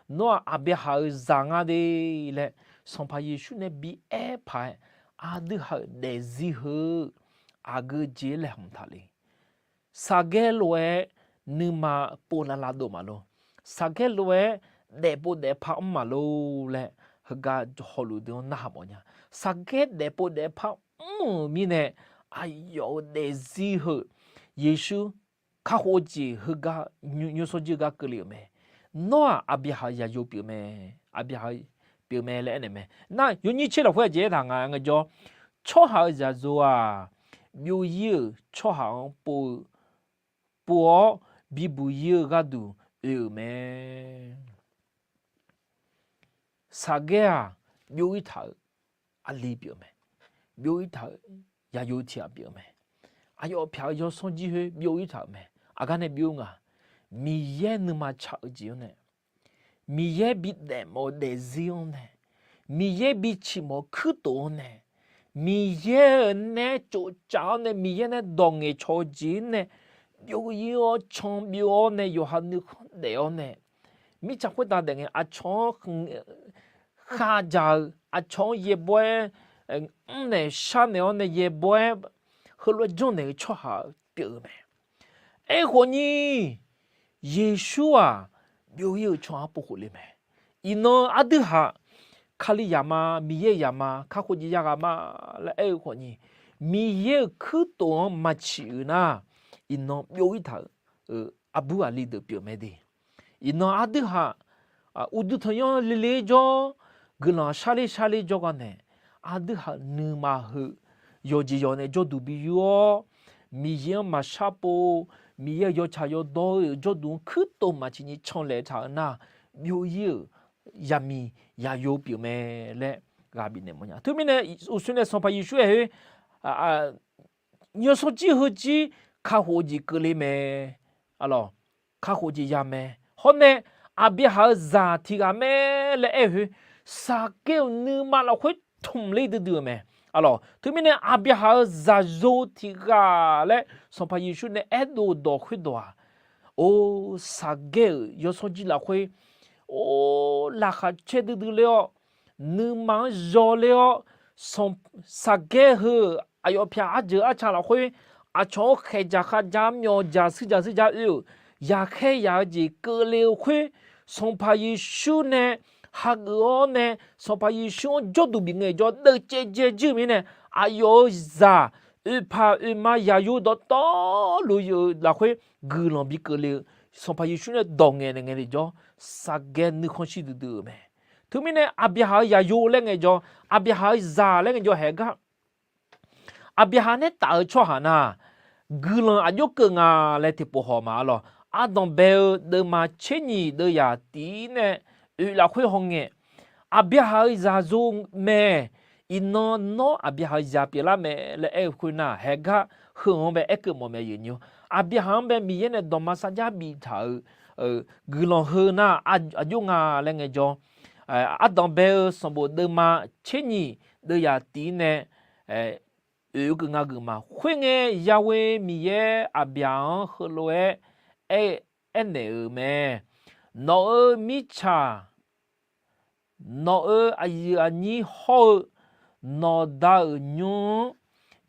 nawr-aq Aqbyaqhaq-euq zaq nga de laer Sanqpaq Yeqsur nae bi aer paq-aer, aqdui haq-euq daefzir heu aqgeu jeq laeqhmq taq le. Saqgaer lof-aer nuima pov lavlav dov maqlor. Saqgaer lof-aer daefpov daefpar mr maqlor laer heugar hawluf deuq-anr narhaq mawfnya. Saqgaer daefpov daefpar mr-euq mirnae, aqyawf-euq daefzir heu Yeqsur kakhof-eu jeq heugar, nymrsanr jir heugar keuvle-euq mae. Nawr-aq Aqbyaqhaq-eu zaqyo pyeuf mae, Aqbyaqhaq pyeuf mae laer aernaeq mae. Nar yawnyir tser lafkhoer aqjeq aertaq nga ngaejawr, tsawrhaq-euq zaqyo-aq, byov-ir-euq tsawrhaq-anr pov-eu, pov-awr bibuq-ir-eu gharduq oe-euq mae. Saqgaer-aq, byov-ir taq-euq aqli pyeuf mae. Byov-ir taq-euq zaqyo tiq ghaq pyeuf mae. Aqyawf pyaq-eu yawsanr jir khoer byov-ir taq-euq mae. Aqgar nae byov nga, Miqyaer nuima tsaq-eu jeq-anr nae, Miqyaer bi daefmawf-eu daefzir-anr nae, Miqyaer bi ciqmawf-eu kuirtof-anr nae, Miqyaer-euq nae tsovcaf-awr nae, Miqyaer nae dawq ngaeqcawq-eu jeq-anr nae, byov-ir-awr can byov-awr nae, yawqha nuikhanr daef-awr nae, mirtsaq khoertav daef ngae aqcawq-anr khavdzaq-eu, aqcawq-anr yaerbawr-aer mrnaeq sharnaeq-awr nae yaerbawr-aer heulof-aer janrnaeq-eu tsawrhaq pyeuf-eu mae. Aerkhawf ni, Yeqsur-aq, byov-ir-euq tsawrhaq-anr povkhof le mae. Iqnan aqdui haq, Kalizaq ma, Miqyaer-euq zaq ma, kakhof jeq ya ghaq ma laer aer-eu khawf ni, Miqyaer-euq kuirtof-anr maqciq-euq nar, iqnan byov-ir taq-euq aqbur aqli deuq pyeuf mae de. Iqnan aqdui haq, uqduq tanqnymr lele jawr, guiqlanq sharler sharler jawrgar nae, aqdui haq nuima heu yawqjeq yawq nae jawrduq bi yur-awr, Miqyaer-anr maqshar pov, Miqyaer-euq yawtsaq yawdawr-eu jawrduq-anr kuirtof maqciq ni canlaeq taq-eu nar, byov-ir-euq zaqmiq zaqyo pyeuf mae laer ghaq bifnaeq mawfnya. Teumirnae uqshoe nae Sanqpaq Yeqsur aer-eu, nymrsanr jir heujir kakhof-eu jeq keuvle mae. Arlawq, kakhof jeq ya mae. Hawrnae, Aqbyaqhaq-euq zaq tiq ghaq mae laer aer-eu khoer, Saqgaer-euq nuima lafkhoer tmq ler duidui-eu mae. Arlawq, teumirnae Aqbyaqhaq-euq zaqyo tiq ghaq laer Sanqpaq Yeqsur nae aerdov dawq khoerdawq-aq, or, Saqgaer-euq yawsanr jir lafkhoer, or, laqkhaq caer duidui ler-awr, nuima-anr yawler-awr, Saqgaer heu-euq aqyawf pyaq arjeuq arca lafkhoer, aqcawq-anr khaeqdzaq khavdzaq myawfdzaq shuirdzaq shuirdzaq oe-euq yaqkhaer yaq-eu jeq keuvle-eu khoer, Sanqpaq Yeqsur nae hageuf-awr nae, Sanqpaq Yeqsur-anr jawrduq bif ngaejawr deuvcaev dzae jir-eu mirnae, aqyawf-euq zaq oeqpaq oeqma yaqyo dawqtawvluf-eu lafkhoer guiqlanq bi keuvle-eu Sanqpaq Yeqsur nae dawq ngaeq naeq ngaeq le jawr, Saqgaer nuikhanr shir duidui-euq mae. Teumirnae Aqbyaqhaq-euq yaqyo laer ngaejawr, Aqbyaqhaq-euq zaq laer ngaejawr haeq gar, Aqbyaqhaq nae taf-eu tsawrhaq nar, guiqlanq aqjox keuv nga laer tiqpov haw ma arlawq. Ardanq bae-eu deuvma tser nyiq deuv yaq tif-ir nae oeq lafkhoer hawngae, Aqbyaqhaq-euq zaq zo mae. Iqnan nawr Aqbyaqhaq-euq zaq pyeuflar mae laer aer-eu khoernar, haeq gar heu-anr bae aerkeuv mawf mae yeuq nyi-or. Aqbyaqhaq-anr bae Miqyaer nae dawqma sarjax biftaq-euq guiqlanq heu nar aqjox nga laer ngaejawr, ardanq bae-eu sanqbof deuvma tser nyiq deuv yaq tif-ir nae oeq-eu keuv nga geuf ma. Khoerngae, Yahweh Miqyaer Aqbyaqhaq-anr heulof-aer aer, aernaeq-euq mae. Nawq-euq mirtsaq, nawq-euq aqyuif aqnyir hawr-eu nawqda-euq nymr-anr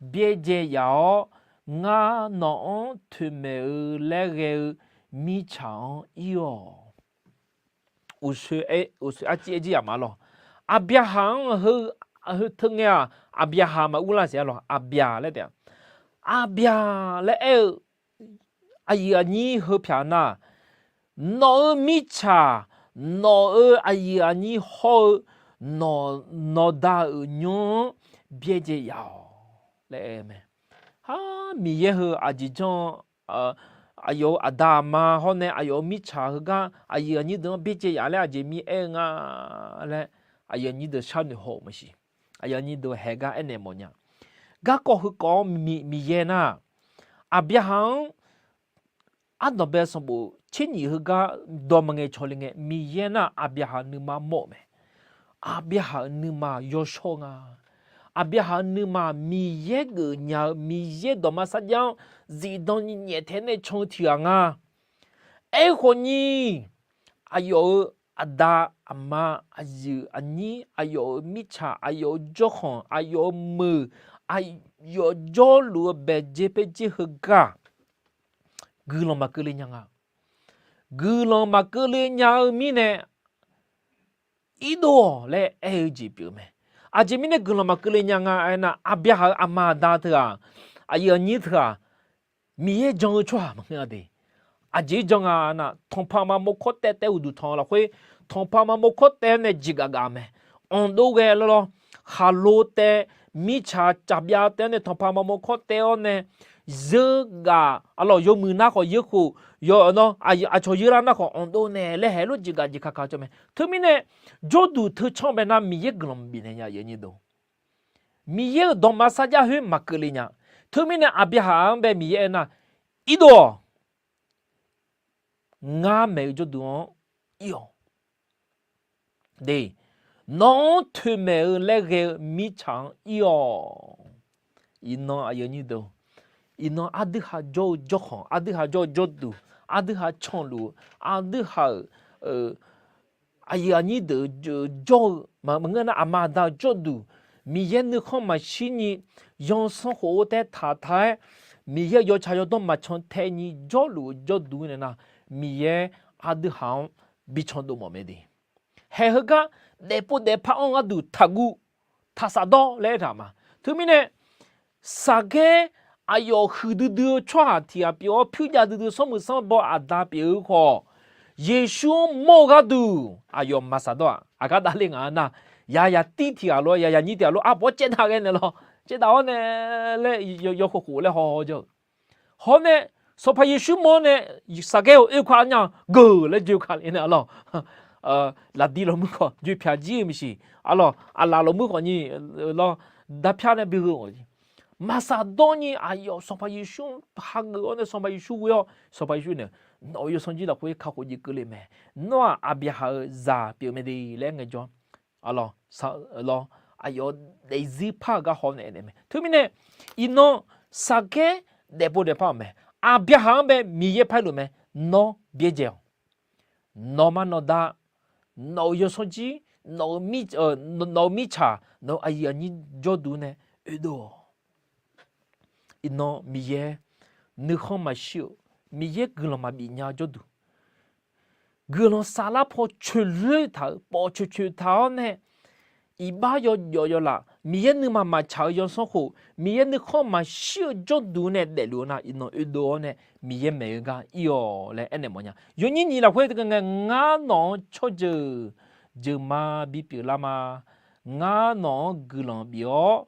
byaerdzae yaf-awr, ngar nawq-anr toeqmaeq-eu laer ghae-eu mirtsaq-anr ir-awq. Uqshoe arciv aer jir yaq ma lawq. Aqbyaqhaq-anr heu, heu teu ngae-aq, Aqbyaqhaq maqur lar siq arlawq. Aqbyaq laer taef-a. Aqbyaq laer aer-eu aqyuif aqnyir heu pyaq nar, nawq-euq mirtsaq, nawq-euq aqyuif aqnyir hawr-eu nawq, nawqda-euq nymr-anr byaerdzae yaf-awq laer aer-eu mae. Har, Miqyaer heu aqjeq janr-eu, aqyawf-euq aqda aqma hawr nae aqyawf-euq mirtsaq heugar aqyuif aqnyir deuq-anr byaerdzae yaf laer aqjeq mir aer-eu nga laer aqyuif aqnyir deuq sharnoeq haw-euq maqsiq. Aqyuif aqnyir deuq haeq gar aernaeq mawfnya. Garkawv heukawv-anr Miqyaer nar, Aqbyaqhaq-anr ardanq bae sanqbof tser nyiq heugar dawq maqngaeq cawq le ngae, Miqyaer nar Aqbyaqhaq nuima mawr-euq mae. Aqbyaqhaq-euq nuima yawshawr nga. Aqbyaqhaq-euq nuima Miqyaer geufnya-eu Miqyaer dawqma sarjax-anr zifdan nyaef taef nae can-eu tiq ghaq nga. Aerkhawf ni, aqyawf-euq aqda aqma, aqyuif aqnyir, aqyawf-euq mirtsaq, aqyawf-euq jawrkhanq, aqyawf-euq meuq, aqyawf jawrluf-eu baeqdzer paerdzer heugar guiqlanq maqkeuv le nya nga. Guiqlanq maqkeuv le nya-eu mirnae, irdov-awq laer aer-eu jeq pyeuf-eu mae. Aqjeq mirnae guiqlanq maqkeuv le nya nga aernar, Aqbyaqhaq-euq aqma aqda teughaq, aqyuif aqnyir teughaq, Miqyaer jan-eu tsawrhaq maqngeur-a de. Aqjeq-ir jan nga nar, tanqpaq maqmov kawr taev taev uqduq tanq-eu lafkhoer, tanqpaq maqmov kawr taev-awr nae jeqgaf gaf mae. Anqdov ghae lawlawr, khaqlo taev, mirtsaq caqbyav taev-awr nae tanqpaq maqmov kawr taev-awr nae, zeur gaf, arlawq yawmuiq nar khawf yeur khof, yawqnan aqcawq yeur lar nar khawf anqdov naeq laer haeq lof jeqgaf jeq kakaq cawv mae. Teumirnae, jawrduq teu canr bae nar Miqyaer guiqlanq maqbif naeq nya yawqnyir deuq. Miqyaer-euq dawqma sarjax khoer maqkeuv le nya. Teumirnae Aqbyaqhaq-anr bae Miqyaer aernar, irdov-awq. Ngar maeq-eu jawrduq-anr ir-awq. De, nawq-anr toeqmaeq-eu laer ghae-eu mirtsaq-anr ir-awq. Iqnan aqyuif aqnyir deuq, iqnan aqdui ha jawr-eu jawrkhanq, aqdui ha jawr-eu jawrduq, aqdui ha canluf-eu, aqdui ha-euq aqyuif aqnyir deuq jawr-eu maqngeur nar, aqma aqda-euq jawrduq, Miqyaer nuikhanr maqshir ni, yansanr khof-eu taev taq taq-aer, Miqyaer-euq yawtsaq yawdawr maqcan tae ni jawrluf-eu jawrduq nae nar, Miqyaer aqdui ha-anr bi candov mawf mae de. Haeq heugar daefpov daefpar anr-eu gharduq taqguv taqsaf dawr laer aertaq ma. Teumirnae, Saqgaer aqyawf huiqdui dui-eu tsawrhaq tiq ghaq pyeuf-awr, pyur jav duidui-eu sanrmuiq sanrbaw aqda pyeuf-eu khawf, Yeqsur-anr mawr-eu gharduq aqyawf maqsaf dawr-aq. Aqgar davle ngaq-anr nar, yaq yaqtir tiq ghaq lof-aer, yaq yaqnyir tiq ghaq lof-aer, arbawr caevdav ghae naeq lawr, caevdav-awr nae laer yawkhof khof laer haw haw jawr-eu. Hawr nae, Sanqpaq Yeqsur mawr-awr nae, Saqgaer-euq oerkaq nya-eu geuq laer joe ka le nae arlawq. Laqdi lawqmuir khawf joe pyaq jir-eu maqsiq arlawq, aqlaf lawqmuir khawf nyi lawr, darpyar nae bi gheu-awq. Maqsaf dawr ni aqyawf Sanqpaq Yeqsur-anr hageuf-awr nae Sanqpaq Yeqsur ghoe-awr Sanqpaq Yeqsur nae, nawq-euq yawsanr jir lafkhoer kakhof jeq keuvle mae. Nawr-aq Aqbyaqhaq-euq zaq pyeuf mae de laer ngaejawr, arlawq, aqyawf daefzir par-eu gar haw naeq naeq mae. Teumirnae, iqnan Saqgaer daefpov daefpar-euq mae. Aqbyaqhaq-anr bae Miqyaer parluf mae. Nawr byaerdzae-awq. Nawqma nawqda, nawq-euq yawsanr jir, nawq-euq mirtsaq, nawq-euq aqyuif aqnyir jawrduq nae oedov-awq. Iqnan Miqyaer nuikhanr maqshir-euq, Miqyaer guiqlanq maqbif nya-eu jawrduq, guiqlanq saflar paw coeqloer taq-euq, pawf coeqcoeq taq-awr nae, iqbax yawjawf yawlaf, Miqyaer nuima maqtsaq-eu yawsanr khof, Miqyaer nuikhanr maqshir-eu jawrduq nae daefluf-eu nar, iqnan oedov-awr nae Miqyaer maeq-eu gar ir-awq laer aernaeq mawfnya. Yawnyir nyiq lafkhoer teuganr ngae, ngar nawq-anr tsawrjeuq jeuqma bipyeuf lar ma. Ngar nawq-anr guiqlanq bif-awr,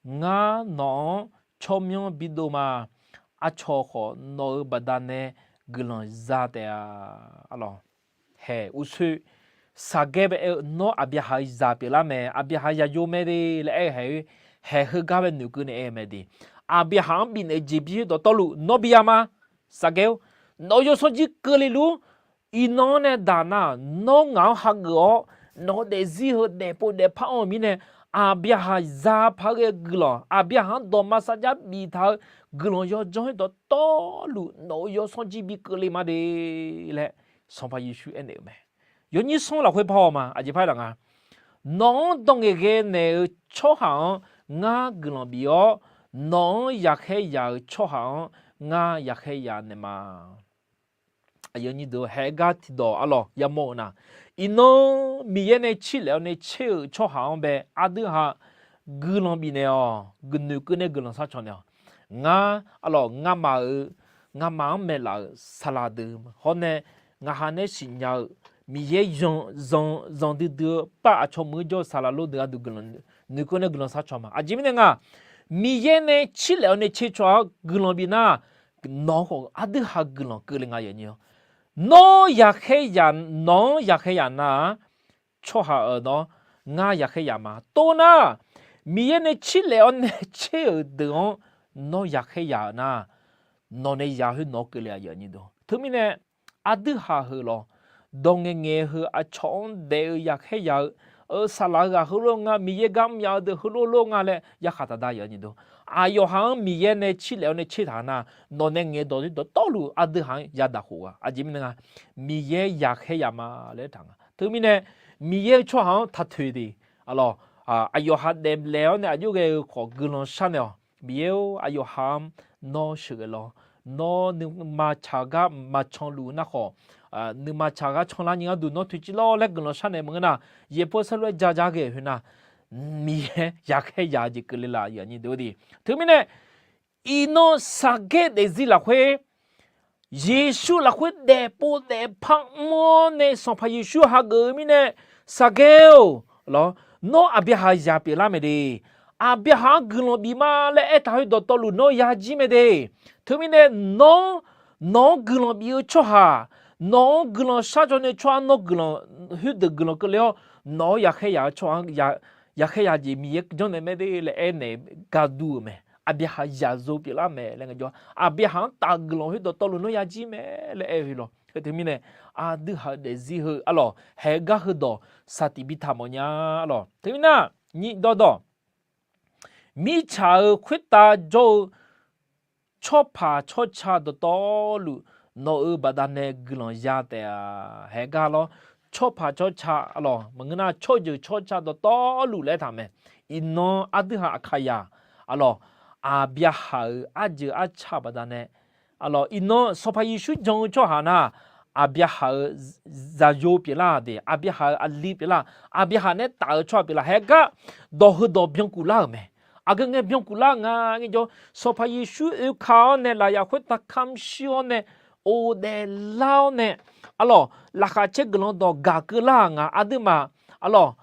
ngar nawq-anr tsawrmyanr bidov ma. Aqcawq khawf nawq-euq baqdanae guiqlanq za taef-a. Arlawq, haeq uqsoer Saqgaer bae aer-eu, nawr Aqbyaqhaq-euq zaq pyeuflar mae, Aqbyaqhaq zaqyo mae de laer aer-eu haeq-eu, haeq heugar bae noeqkeuv nae aer-eu mae de. Aqbyaqhaq-anr bifnaeq jeq bi khoer dawqtawvluf nawr bi ya ma. Saqgaer-or, nawq-euq yawsanr jir keuvle luf-ur. Iqnan-anr nae daq nar, nawr ngaq-anr hageuf-awr, nawq-eu daefzir heu daefpov daefpar anr-eu mirnae, Aqbyaqhaq za paq-aer ghae-eu guiqlanq, Aqbyaqhaq-anr dawqma sarjar biftaq-eu guiqlanq yawdzanr khoer dawqtawvluf nawq-euq yawsanr jir bi keuvle ma de laer Sanqpaq Yeqsur aernaeq-euq mae. Yawnyir smr lafkhoer par haw ma, aqjeq par-aer laf nga. Nawq-anr dawq ngaeqghae naeq-eu tsawrhaq-anr ngar guiqlanq bif-awr, nawq-anr yaqkhaer yaq-euq tsawrhaq-anr ngar yaqkhaer yaq naeq ma. Haeq gar tiqdawq arlawq yamawr-eu nar, iqnan Miqyaer nae tsirlaef-awr nae tser-euq tsawrhaq-anr bae aqdui ha guiqlanq bifnaeq-awq, guiqnoeq keuv nae guiqlanq sharcaw naeq-awq. Ngar, arlawq, ngamaf-euq, ngamaf-anr maeqlaf-euq saqlaq deuq hawr nae, ngaq ha nae siqnya-eu Miqyaer zanq zanqdui dui-eu par aqcawq meuq-anr jawr-eu saqlaq lor deuq aqdui guiqlanq noeqkeuv nae guiqlanq sharcaw ma. Aqjeq mirnae nga, Miqyaer nae tsirlaef-awr nae tser tsawrhaq-anr guiqlanq bif nar, nawq khawf aqdui ha guiqlanq keuvle nga yawnyir-awr. Nawr yaqkhaer yaq, nawq-anr yaqkhaer yaq nar-aq, tsawrhaq-euq nawr ngar yaqkhaer yaq ma. Tov nar, Miqyaer nae tsirlaef-awr nae tser-euq deuq-anr nawr yaqkhaer yaq-euq nar, nawq nae yaq khoer nawq-anr keuvle-a yawnyir-awr. Teumirnae aqdui ha heu lawr, dawq ngaeqngaeq heu aqcawq-anr daef-eu yaqkhaer yaq-eu, saqlaq-eu ghaq heulof nga, Miqyaer gar mr ya-eu deuq heulof lof nga laer yarkhaq taqda yawnyir-awr. Aqyawf ha-anr Miqyaer nae tsirlaef-awr nae tser taq nar, nawq nae ngaeq dawq dawqtawvluf aqdui ha-anr yadaq khof gha. Aqjeq mirnae nga, Miqyaer yaqkhaer yaq ma laer taq nga. Teumirnae Miqyaer-eu tsawrhaq-anr taq toeq de, arlawq, aqyawf ha daeflaef-awr nae aqjox ghae-eu khawf guiqlanq sharnaeq-awq. Miqyaer-or, aqyawf ha-anr nawr sheuqghae lawr. Nawr nuima tsaq gar maqcanluf nar khawf, nuima tsaq gar canlar nyi gharduq nawr toeqciv lawr laer guiqlanq sharnaeq maqngeur nar, yaeqpov sarlof-aer ja ja ghae-euq khoernar, Miqyaer yaqkhaer yaq jeq keuvle laf yawnyir-awr de. Teumirnae iqnan saqgaer daefzir lafkhoer, Yeqsur lafkhoer daefpov daefpar mr-awr nae Sanqpaq Yeqsur hageuf-eu mirnae, Saqgaer-or, lawr, nawr Aqbyaqhaq zaq pyeuflar mae de. Aqbyaqhaq-anr guiqlanq bif ma laer aertaq khoer dawqtawvluf nawr yajir mae de. Teumirnae nawr, nawq-anr guiqlanq bif-eu tsawrhaq, nawq-anr guiqlanq sharcaw nae tsawrhaq nawr guiqlanq, khoerdeuq guiqlanq keuvle-awr, nawq-anr yaqkhaer yaq-eu tsawrhaq-anr yaqkhaer yaq jeq Miqyaer janrnaeq mae de laer aernaeq gar dur-euq mae. Aqbyaqhaq zaqyo pyeuflar mae laer ngaejawr, Aqbyaqhaq-anr taf-eu guiqlanq khoer dawqtawvluf nawr yajir mae laer aer-eu lawr. Khoer teumirnae aqdui ha-eu daefzir heu arlawq, haeq gar heudawq saqtiq bi taq mawfnya arlawq. Teumirnae nyiq dawrdawq, mirtsaq-euq khoertav jawr-eu tsawrpaq tsawrca dawqtawvluf nawq-euq baqdanae guiqlanq ya taef-a. Haeq gar lawr, tsawrpaq tsawrca arlawq maqngeur nar, tsawrjeuq tsawrca dawqtawvluf laer aertaq mae. Iqnan aqdui ha Aqkaqyaq arlawq, Aqbyaqhaq-euq arjeuq arca baqdanae arlawq, iqnan Sanqpaq Yeqsur jan-eu tsawrhaq nar, Aqbyaqhaq-euq zaqyo pyeuflar de, Aqbyaqhaq-euq aqli pyeuflar, Aqbyaqhaq nae taf-eu tsawrhaq pyeuflar. Haeq gar dawq heudawq byankuf lar-euq mae. Aqgeu ngae byankuf lar nga ngaejawr, Sanqpaq Yeqsur oeka-awr nae lafyaq khoertav kamq shir-awr nae, of daef lar-awr nae, arlawq, laqkhaq caer guiqlanq dawq gaq keuv lar-aq nga aqduimaf, arlawq,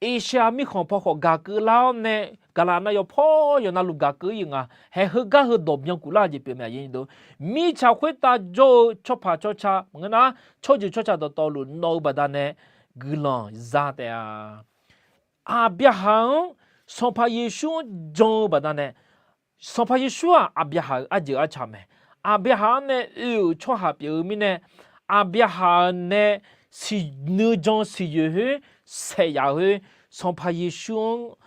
Eqshaqyaq mirkhanq paw khawf gaq keuv lar-awr nae, gaqlaq nav yawqpaw yawqnavluf gaq keuv ir-euq nga. Haeq heugar heudawq byankuf lar-eu jeq pyeuf mae. Mirtsaq khoertav jawr-eu tsawrpaq tsawrca maqngeur nar, tsawrjeuq tsawrca dawqtawvluf nawq-euq baqdanae guiqlanq za taef-a. Aqbyaqhaq-anr Sanqpaq Yeqsur-anr jan-eu baqdanae, Sanqpaq Yeqsur-aq Aqbyaqhaq-euq arjeuq arca mae. Aqbyaqhaq-anr nae oe-euq tsawrhaq pyeuf-eu mirnae, Aqbyaqhaq nae siqnui jan siqyoeq khoer saeq yaf khoer, Sanqpaq Yeqsur-anr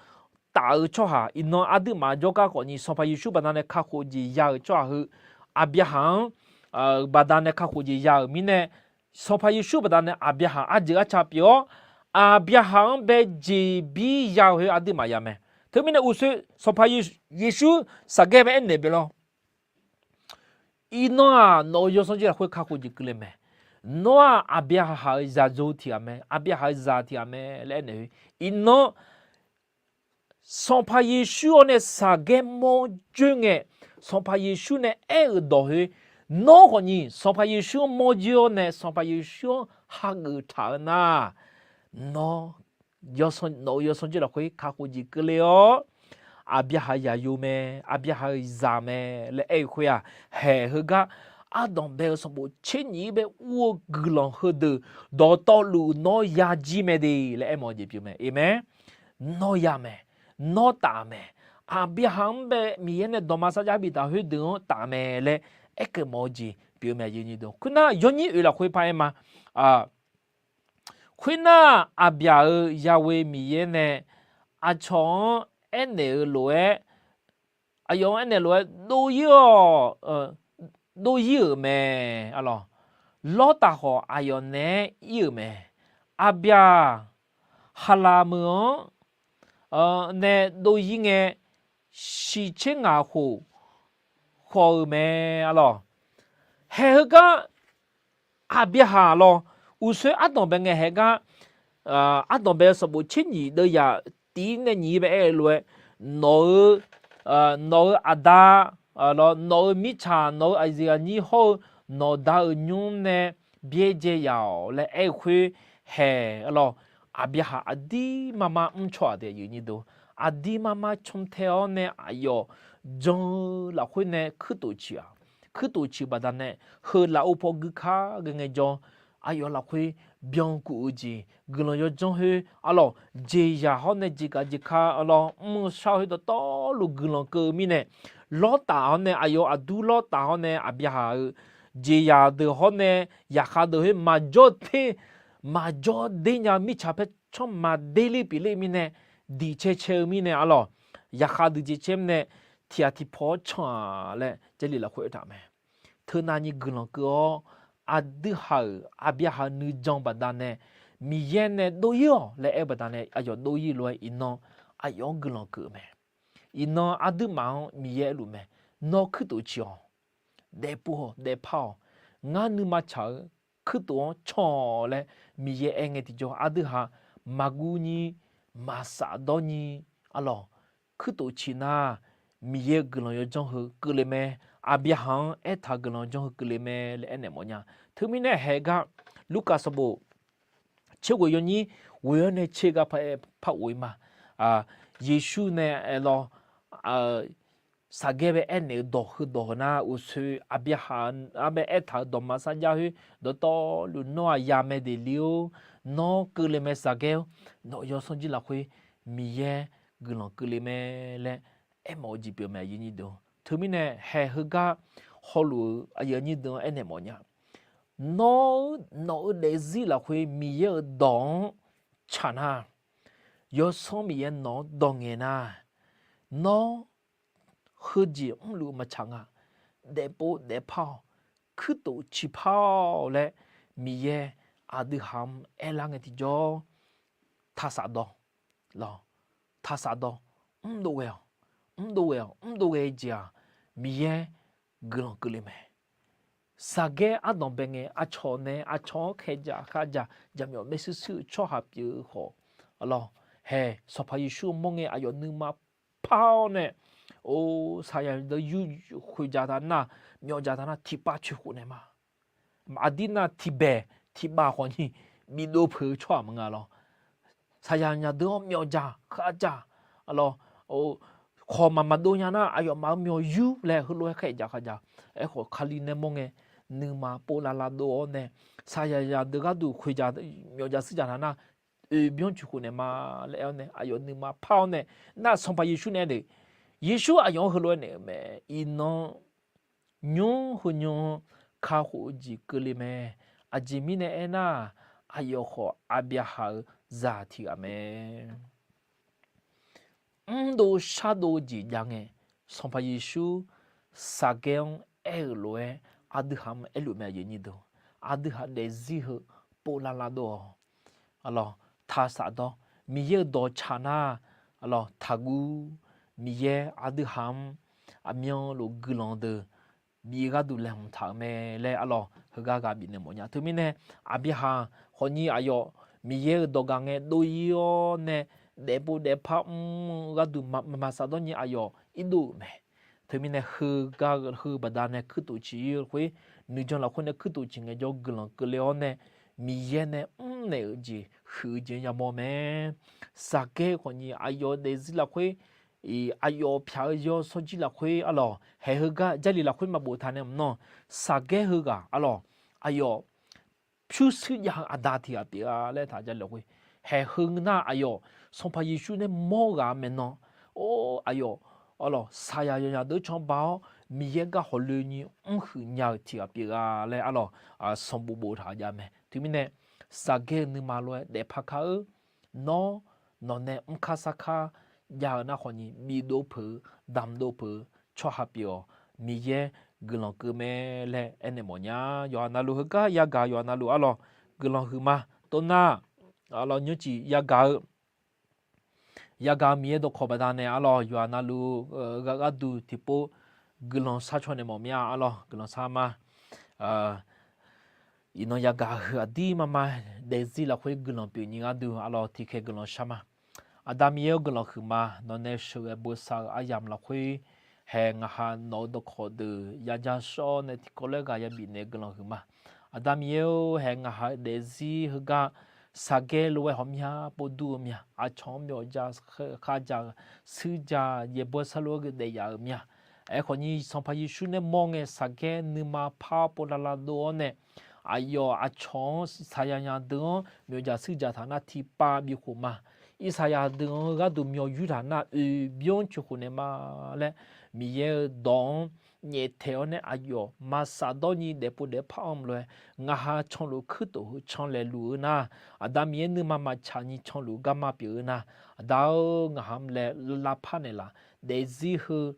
taf-eu tsawrhaq iqnan aqduimaf jawrgar khawfni Sanqpaq Yeqsur baqdanae kakhof jeq ya-euq tsawrhaq heu, Aqbyaqhaq-anr baqdanae kakhof jeq ya-euq mirnae, Sanqpaq Yeqsur baqdanae Aqbyaqhaq arjeuq arca pyeuf-awr, Aqbyaqhaq-anr bae jeqbir ya-eu khoer aqduimaf ya mae. Teumirnae uqshoe Sanqpaq Yeqsur Saqgaer bae aernaeq beuq lawr, iqnan-aq nawq-euq yawsanr jir lafkhoer kakhof jeq keuvle mae. Nawr-aq Aqbyaqhaq-euq zaqyo tiq ghaq mae, Aqbyaqhaq-euq zaq tiq ghaq mae laer aernaeq-eu, iqnan Sanqpaq Yeqsur-awr nae saqgaer mawrjoer ngae, Sanqpaq Yeqsur nae aer-euq dawq khoer, nawr khawfni Sanqpaq Yeqsur-anr mawrjoer-awr nae Sanqpaq Yeqsur-anr hageuf taq-eu nar, nawr, nawq-euq yawsanr jir lafkhoer kakhof jeq keuvle-awr, Aqbyaqhaq yaqyo mae, Aqbyaqhaq-euq zaq mae laer aer-eu khoer-aq, haeq heugar ardanq bae-eu sanqbof tser nyif-ir bae ur-eu guiqlanq heudeuq dawqtawvluf nawr ya jir mae de laer aermawf-eu jeq pyeuf mae. Aqmeq. Nawr ya mae, nawr taf mae, Aqbyaqhaq-anr bae Miqyaer nae dawqma sarjax biftaq khoerdeuq-anr taf mae laer aerkeuv mawf-eu jeq pyeuf mae. Khoernar, yawnyir oeq lafkhoer paraer ma. Khoernar, Aqbyaq-euq Yahweh Miqyaer nae aqcawq-anr aernaeq-eu lof-aer, aqyawf-anr aernaeq lof-aer dov-ir-awq, dov-ir-euq mae. Lawrtaf khawf aqyawf naeq-aer ir-euq mae. Aqbyaq Haqlaq meuq-anr nae dov-ir ngae, shiq tser ngaq khof khawf-eu mae. Arlawq, haeq heugar Aqbyaqhaq lawr, uqsoer ardanq bae ngae haeq gar, ardanq bae-eu sanqbof tser nyif deuv yaq tiv-ir nae nyiq-ir bae aer-eu lof-aer, nawq-eu, nawq-eu aqda, nawq-eu mirtsaq, nawq-eu aqyuif aqnyir hawr-eu nawqda-euq nymr nae byaerdzae yaq-awq laer aer-eu khoer haeq. Arlawq, Aqbyaqhaq aqdir mar mar mr tsawrhaq taef, aqdir mar mar cantae-awr nae aqyawf jan-eu lafkhoer nae kuirtof ciq-aq, kuirtof ciq baqdanae heu lafov paw guikar ghae ngaejawr, aqyawf lafkhoer byankuf-eu jeq guiqlanq yawdzanr khoer arlawq, jeqzaq hawr nae jeqgaq jeqka arlawq, mr-eu shar-eu khoer dawqtawvluf guiqlanq keuv-eu mirnae, Lawrtaf hawr nae aqyawf aqdur Lawrtaf hawr nae Aqbyaqhaq-euq jeqzaq deuq hawr nae zaqkhav deuq khoer maqjawr ter, maqjawr der nya-eu mirtsaq paer tsanr maqder ler pyeufler-eu mirnae, diq cae cae-eu mirnae arlawq, zaqkhav deuq jeq caer mirnae tiq ghaq tiq paw-awr can-aq laer Jarlif lafkhoer aertaq mae. Teunav nyi guiqlanq keuv-awr, aqdui haq-euq Aqbyaqhaq nuijan baqdanae Miqyaer nae dov-ir-awq laer aer-eu baqdanae aqyawf dov-ir lof-aer iqnan aqyawf-anr guiqlanq keuv-eu mae. Iqnan aqduimaf-anr Miqyaer aerluf mae, nawr kuirtof ciq-awq, daefpov-awq, daefpar-awq, ngar nuima tsaq-eu kuirtof-anr can-awq laer Miqyaer aer ngae tiqjawr, aqdui haq maqguv nyi, maqsaf dawr nyi, arlawq, kuirtof ciq nar, Miqyaer-euq guiqlanq yawdzanr heu keuvle mae, Aqbyaqhaq-anr aertaq-eu guiqlanq yawdzanr heu keuvle mae laer aernaeq mawfnya. Teumirnae haeq gar, Lurkaf sanqbof tser ghoeq yawnyir ghoeq-awr nae tser gar par-aer par of-ir ma. Yeqsur nae aerlawr, saqgaer bae aernaeq-eu dawq heudawq heu nar, uqsoe Aqbyaqhaq-anr bae aertaq-eu dawqma sarjax khoer dawqtawvluf nawr-aq ya mae deq li-or, nawr keuvle mae saqgaer-or, nawq-euq yawsanr jir lafkhoer Miqyaer guiqlanq keuvle mae laer aermawf-eu jeq pyeuf mae. Teumirnae haeq heugar hawluf-eu aqyuif aqnyir deuq-anr aernaeq mawfnya. Nawr, nawq-eu daefzir lafkhoer Miqyaer-euq dawq-anr tsaq nar, Yawsanr Miqyaer nawq-anr dawq ngaeq nar, nawr heujeq mrluf-eu maqtsaq nga, daefpov daefpar-awq, kuirtof ciqpar-awq laer Miqyaer aqdui haq-anr aerlar ngae tiqjawr, taqsaf dawq, lawq, taqsaf dawq, mrdov ghae-awq, mrdov ghae-awq, mrdov ghae-eu jeq-aq, Miqyaer guiqlanq keuvle mae. Saqgaer ardanq bae ngae, aqcawq nae aqcawq-anr khaeqdzaq khavdzaq jaqmyawf maershuir shuir-eu tsawrhaq pyeuf-eu khawf, lawq, haeq Sanqpaq Yeqsur-anr mawr ngae aqyawf nuima par-awr nae, or, saqyaq deuq yur khoeqdzaq taq nar, myawfdzaq taq nar tiqpav coeqkhof naeq ma. Aqdir nar tiqbaeq tiqpav khawfni bidov peuq-eu tsawrhaq maqnga lawr. Saqyaq nyaq deuq-anr myawfdzaq khavdzaq, lawq, khawq maqmaq dov nya nar aqyawfmaf-euq myawq yur laer heulof-aer khaeqdzaq khavdzaq. Aerkhawf Kali nae mawr ngae, nuima pov lavlav dov-awr nae, saqyaq yaq deuq gharduq khoeqdzaq myawfdzaq shuirdzaq taq nar, oeqbyanr coeqkhof naeq ma laer aer-awr nae aqyawf nuima par-awr nae, nar Sanqpaq Yeqsur nae aer-eu, Yeqsur aqyawf-anr heulof-aer naeq-eu mae, iqnan nymr heu nymr kakhof-eu jeq keuvle mae. Aqjeq mirnae aernar, aqyawf khawf Aqbyaqhaq-euq zaq tiq ghaq mae. Mrdov shardov-eu jeq jav ngae, Sanqpaq Yeqsur Saqgaer-anr aer-euq lof-aer aqdui haq-anr aerluf mae. Aqdui haq daefzir heu pov lavlav dov-awq. Alawq, taqsaf dawr, Miqyaer-euq dawq tsaq nar, alawq, taqguv, Miqyaer aqdui haq-anr aqmyanluf guiqlanq deuq bif gharduq laeqhmq taq-euq mae laer, alawq, heugar ghaq bifnaeq mawfnya. Teumirnae, Aqbyaqhaq khawfni aqyawf Miqyaer-euq dawq gaq ngae dov-ir-awr nae, daefpov daefpar mr-eu gharduq maqmaq safdawr nyi aqyawf irdov-euq mae. Teumirnae heugar heu baqdanae kuirtof ciq-ir khoer, nuijan lafkhoer nae kuirtof ciq ngaejawr guiqlanq keuvle-awr nae, Miqyaer nae mrnaeq-euq jeq huiq-eu jeq-anr yamawr mae. Saqgaer khawfnyi aqyawf-eu daefzir lafkhoer, aqyawf pyaq-eu yawshawr jir lafkhoer arlawq, haeq heugar Jarlif lafkhoer maqboftaq nae mqnan, Saqgaer heughaq arlawq, aqyawf pyurshuir jav-eu aqda tiq ghaq pyeuf-a laer taq Jarlif lafkhoer haeq heu nar aqyawf Sanqpaq Yeqsur nae mawr ghaq maeqnan, or aqyawf arlawq saqyaq yawqnyaq deuq-anr canba-awr Miqyaer gar hawqloe nyi mrhuiq nya-eu tiq ghaq pyeuf-a laer arlawq, sanqbof boftaq-euq jav mae. Teumirnae Saqgaer-eu nuima lof-aer daefpar kar-eu, nawr nawqnae mrkar sarkar jav-eu nar khawfnyi bidov peuq-eu, damqdov peuq-eu tsawrhaq pyeuf-awq. Miqyaer guiqlanq keuv mae laer aernaeq mawfnya. Yawqha navluf heugar yagaq yawqha navluf arlawq guiqlanq huiqma. Toxnar arlawq nymrcif yagaq-eu yagaq-eu Miqyaer dawqkawq baqdanae arlawq yawqha navluf gharduq tiqpov guiqlanq sharcaw naeq mawf mir-a arlawq guiqlanq shar ma. Iqnan yagaq heu aqdir marma daefzir lafkhoer guiqlanq pyeuf nyi gharduq arlawq tiqkhaeq guiqlanq shar ma. Aqda Miqyaer-or guiqlanq huiqma. Nawqnae sheuqghae bosav-eu aryamq lafkhoer haeq ngaq ha nawq-eu dawqkawq deuq yaja shawr-awr nae tiqkawv lof-aer ghaq yabif naeq guiqlanq huiqma. Aqda Miqyaer-or haeq ngaq ha-eu daefzir heugar Saqgaer lof-aer hawqmya pov dur-eu mya, aqcawq-anr myawqja kharja-eu shuirja yaeqbawq sarlu-aer geudaef yaf-euq mya. Aerkhawfnyi Sanqpaq Yeqsur nae mawr ngae Saqgaer nuima par-awr pov lavlav dov-awr nae aqyawf aqcawq-anr saqyaq yaq deuq-anr myawqja shuirja taq nar tiqpav bikhof ma. Irsaqyaq deuq-anr gharduq myawq yur taq nar oeq byanr coeqkhof naeq ma laer Miqyaer-eu dawq-anr nyaeftaeq-awr nae aqyawf maqsaf dawr nyi daefpov daefpar anr lof-aer ngaq ha canluf kuirtof heu canlaeq luf-eu nar, Aqda Miqyaer nuima maqtsaq nyi canluf garma pyeuf-eu nar, Aqda-or ngaq ha mr laer lavpar naeqlaf, daefzir heu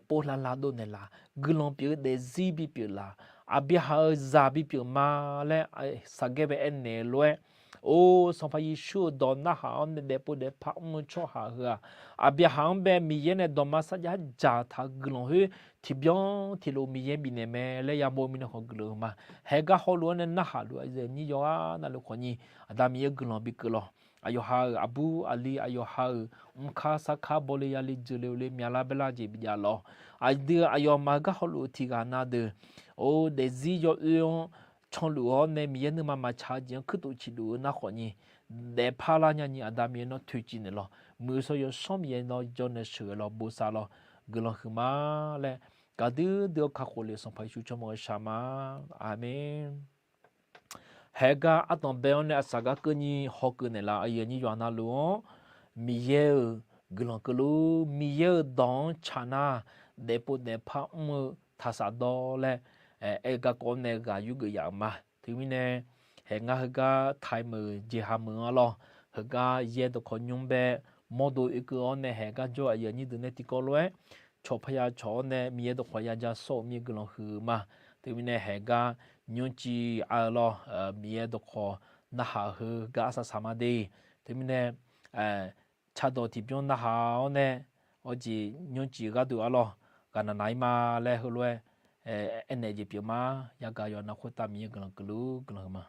pov lavlav dov naeqlaf, guiqlanq pyeuf-eu daefzir bipyeuf laf, aqbyaqhaq-euq zaq bipyeuf ma laer Saqgaer bae aernaeq-eu lof-aer, or Sanqpaq Yeqsur-euq dawq narhaq-awr nae daefpov daefpar mr-eu tsawrhaq heu-aq, aqbyaqhaq-anr bae Miqyaer nae dawqma sarjax dzaqtaq-eu guiqlanq khoer tiqbyan tiqlof Miqyaer bifnaeq mae laer yamawr-eu mirnae khawf guiqlanq ma. Haeq gar hawluf-anr nae narhaq luf-eu aqyuif aqnyir yawqghaq navluf khawfnyi Aqda Miqyaer guiqlanq bikeuv lawq. Aqyawf ha-euq aqbur aqli, aqyawf ha-euq mrkar sarkar bawle yale jeuqle le myavlar baerlar jeq bijav lawq. Aqdui aqyawfmaf-euq gar hawluf-eu tiqghaq na deuq, or daefzir yawoer-anr canluf-awr nae Miqyaer nuima maqtsaq-eu jeq-anr kuirtof ciqluf-eu nar khawfnyi daefpar lar nyani Aqda Miqyaer nawr toeqciv naeq lawq. Muiq-eu shawr yawsanr Miqyaer nawr jawr nae sheuqghae lawq bosav lawq guiqlanq huiqma laer gaqdui dui-awr kakhof le Sanqpaq Yeqsur tsawrmyanr-eu shaq ma. Aqmeq. Haeq gar ardanq bae-awr nae aqsaq gar keuvni hawkeuv naeqlaf aqyuif aqnyir yawqha navluf-anr Miqyaer-euq guiqlanq keuvluf Miqyaer-euq dawq-anr tsaq nar daefpov daefpar mr-eu taqsaf dawr laer aer-eu garkawv-awr nae ghaq yurgeuf yaf-euq ma. Teumirnae haeq ngar heugar taqmeuq jeqha meuq-anr lawr, heugar yaer dawqkawq nymr bae mawrdo oekeuv-awr nae haeq gar jawr aqyuif aqnyir deuq nae tiqkawv lof-aer cawq parya cawq-awr nae Miqyaer dawqkawq yaja sawr-euq mir guiqlanq huiq-eu ma. Teumirnae haeq gar nymrciv aq-eu lawr, Miqyaer dawqkawq narhaq heu gar arsaq saq ma de. Teumirnae cardawq tiqbyan narhaq-awr nae awqjeq nymrciv gharduq arlawr ghaqnaq naq-ir ma laer heulof-aer aernaeq jeq pyeuf ma. Yagaq yawqha navluf khoertav Miqyaer guiqlanq keuvluf guiqlanq huiq ma.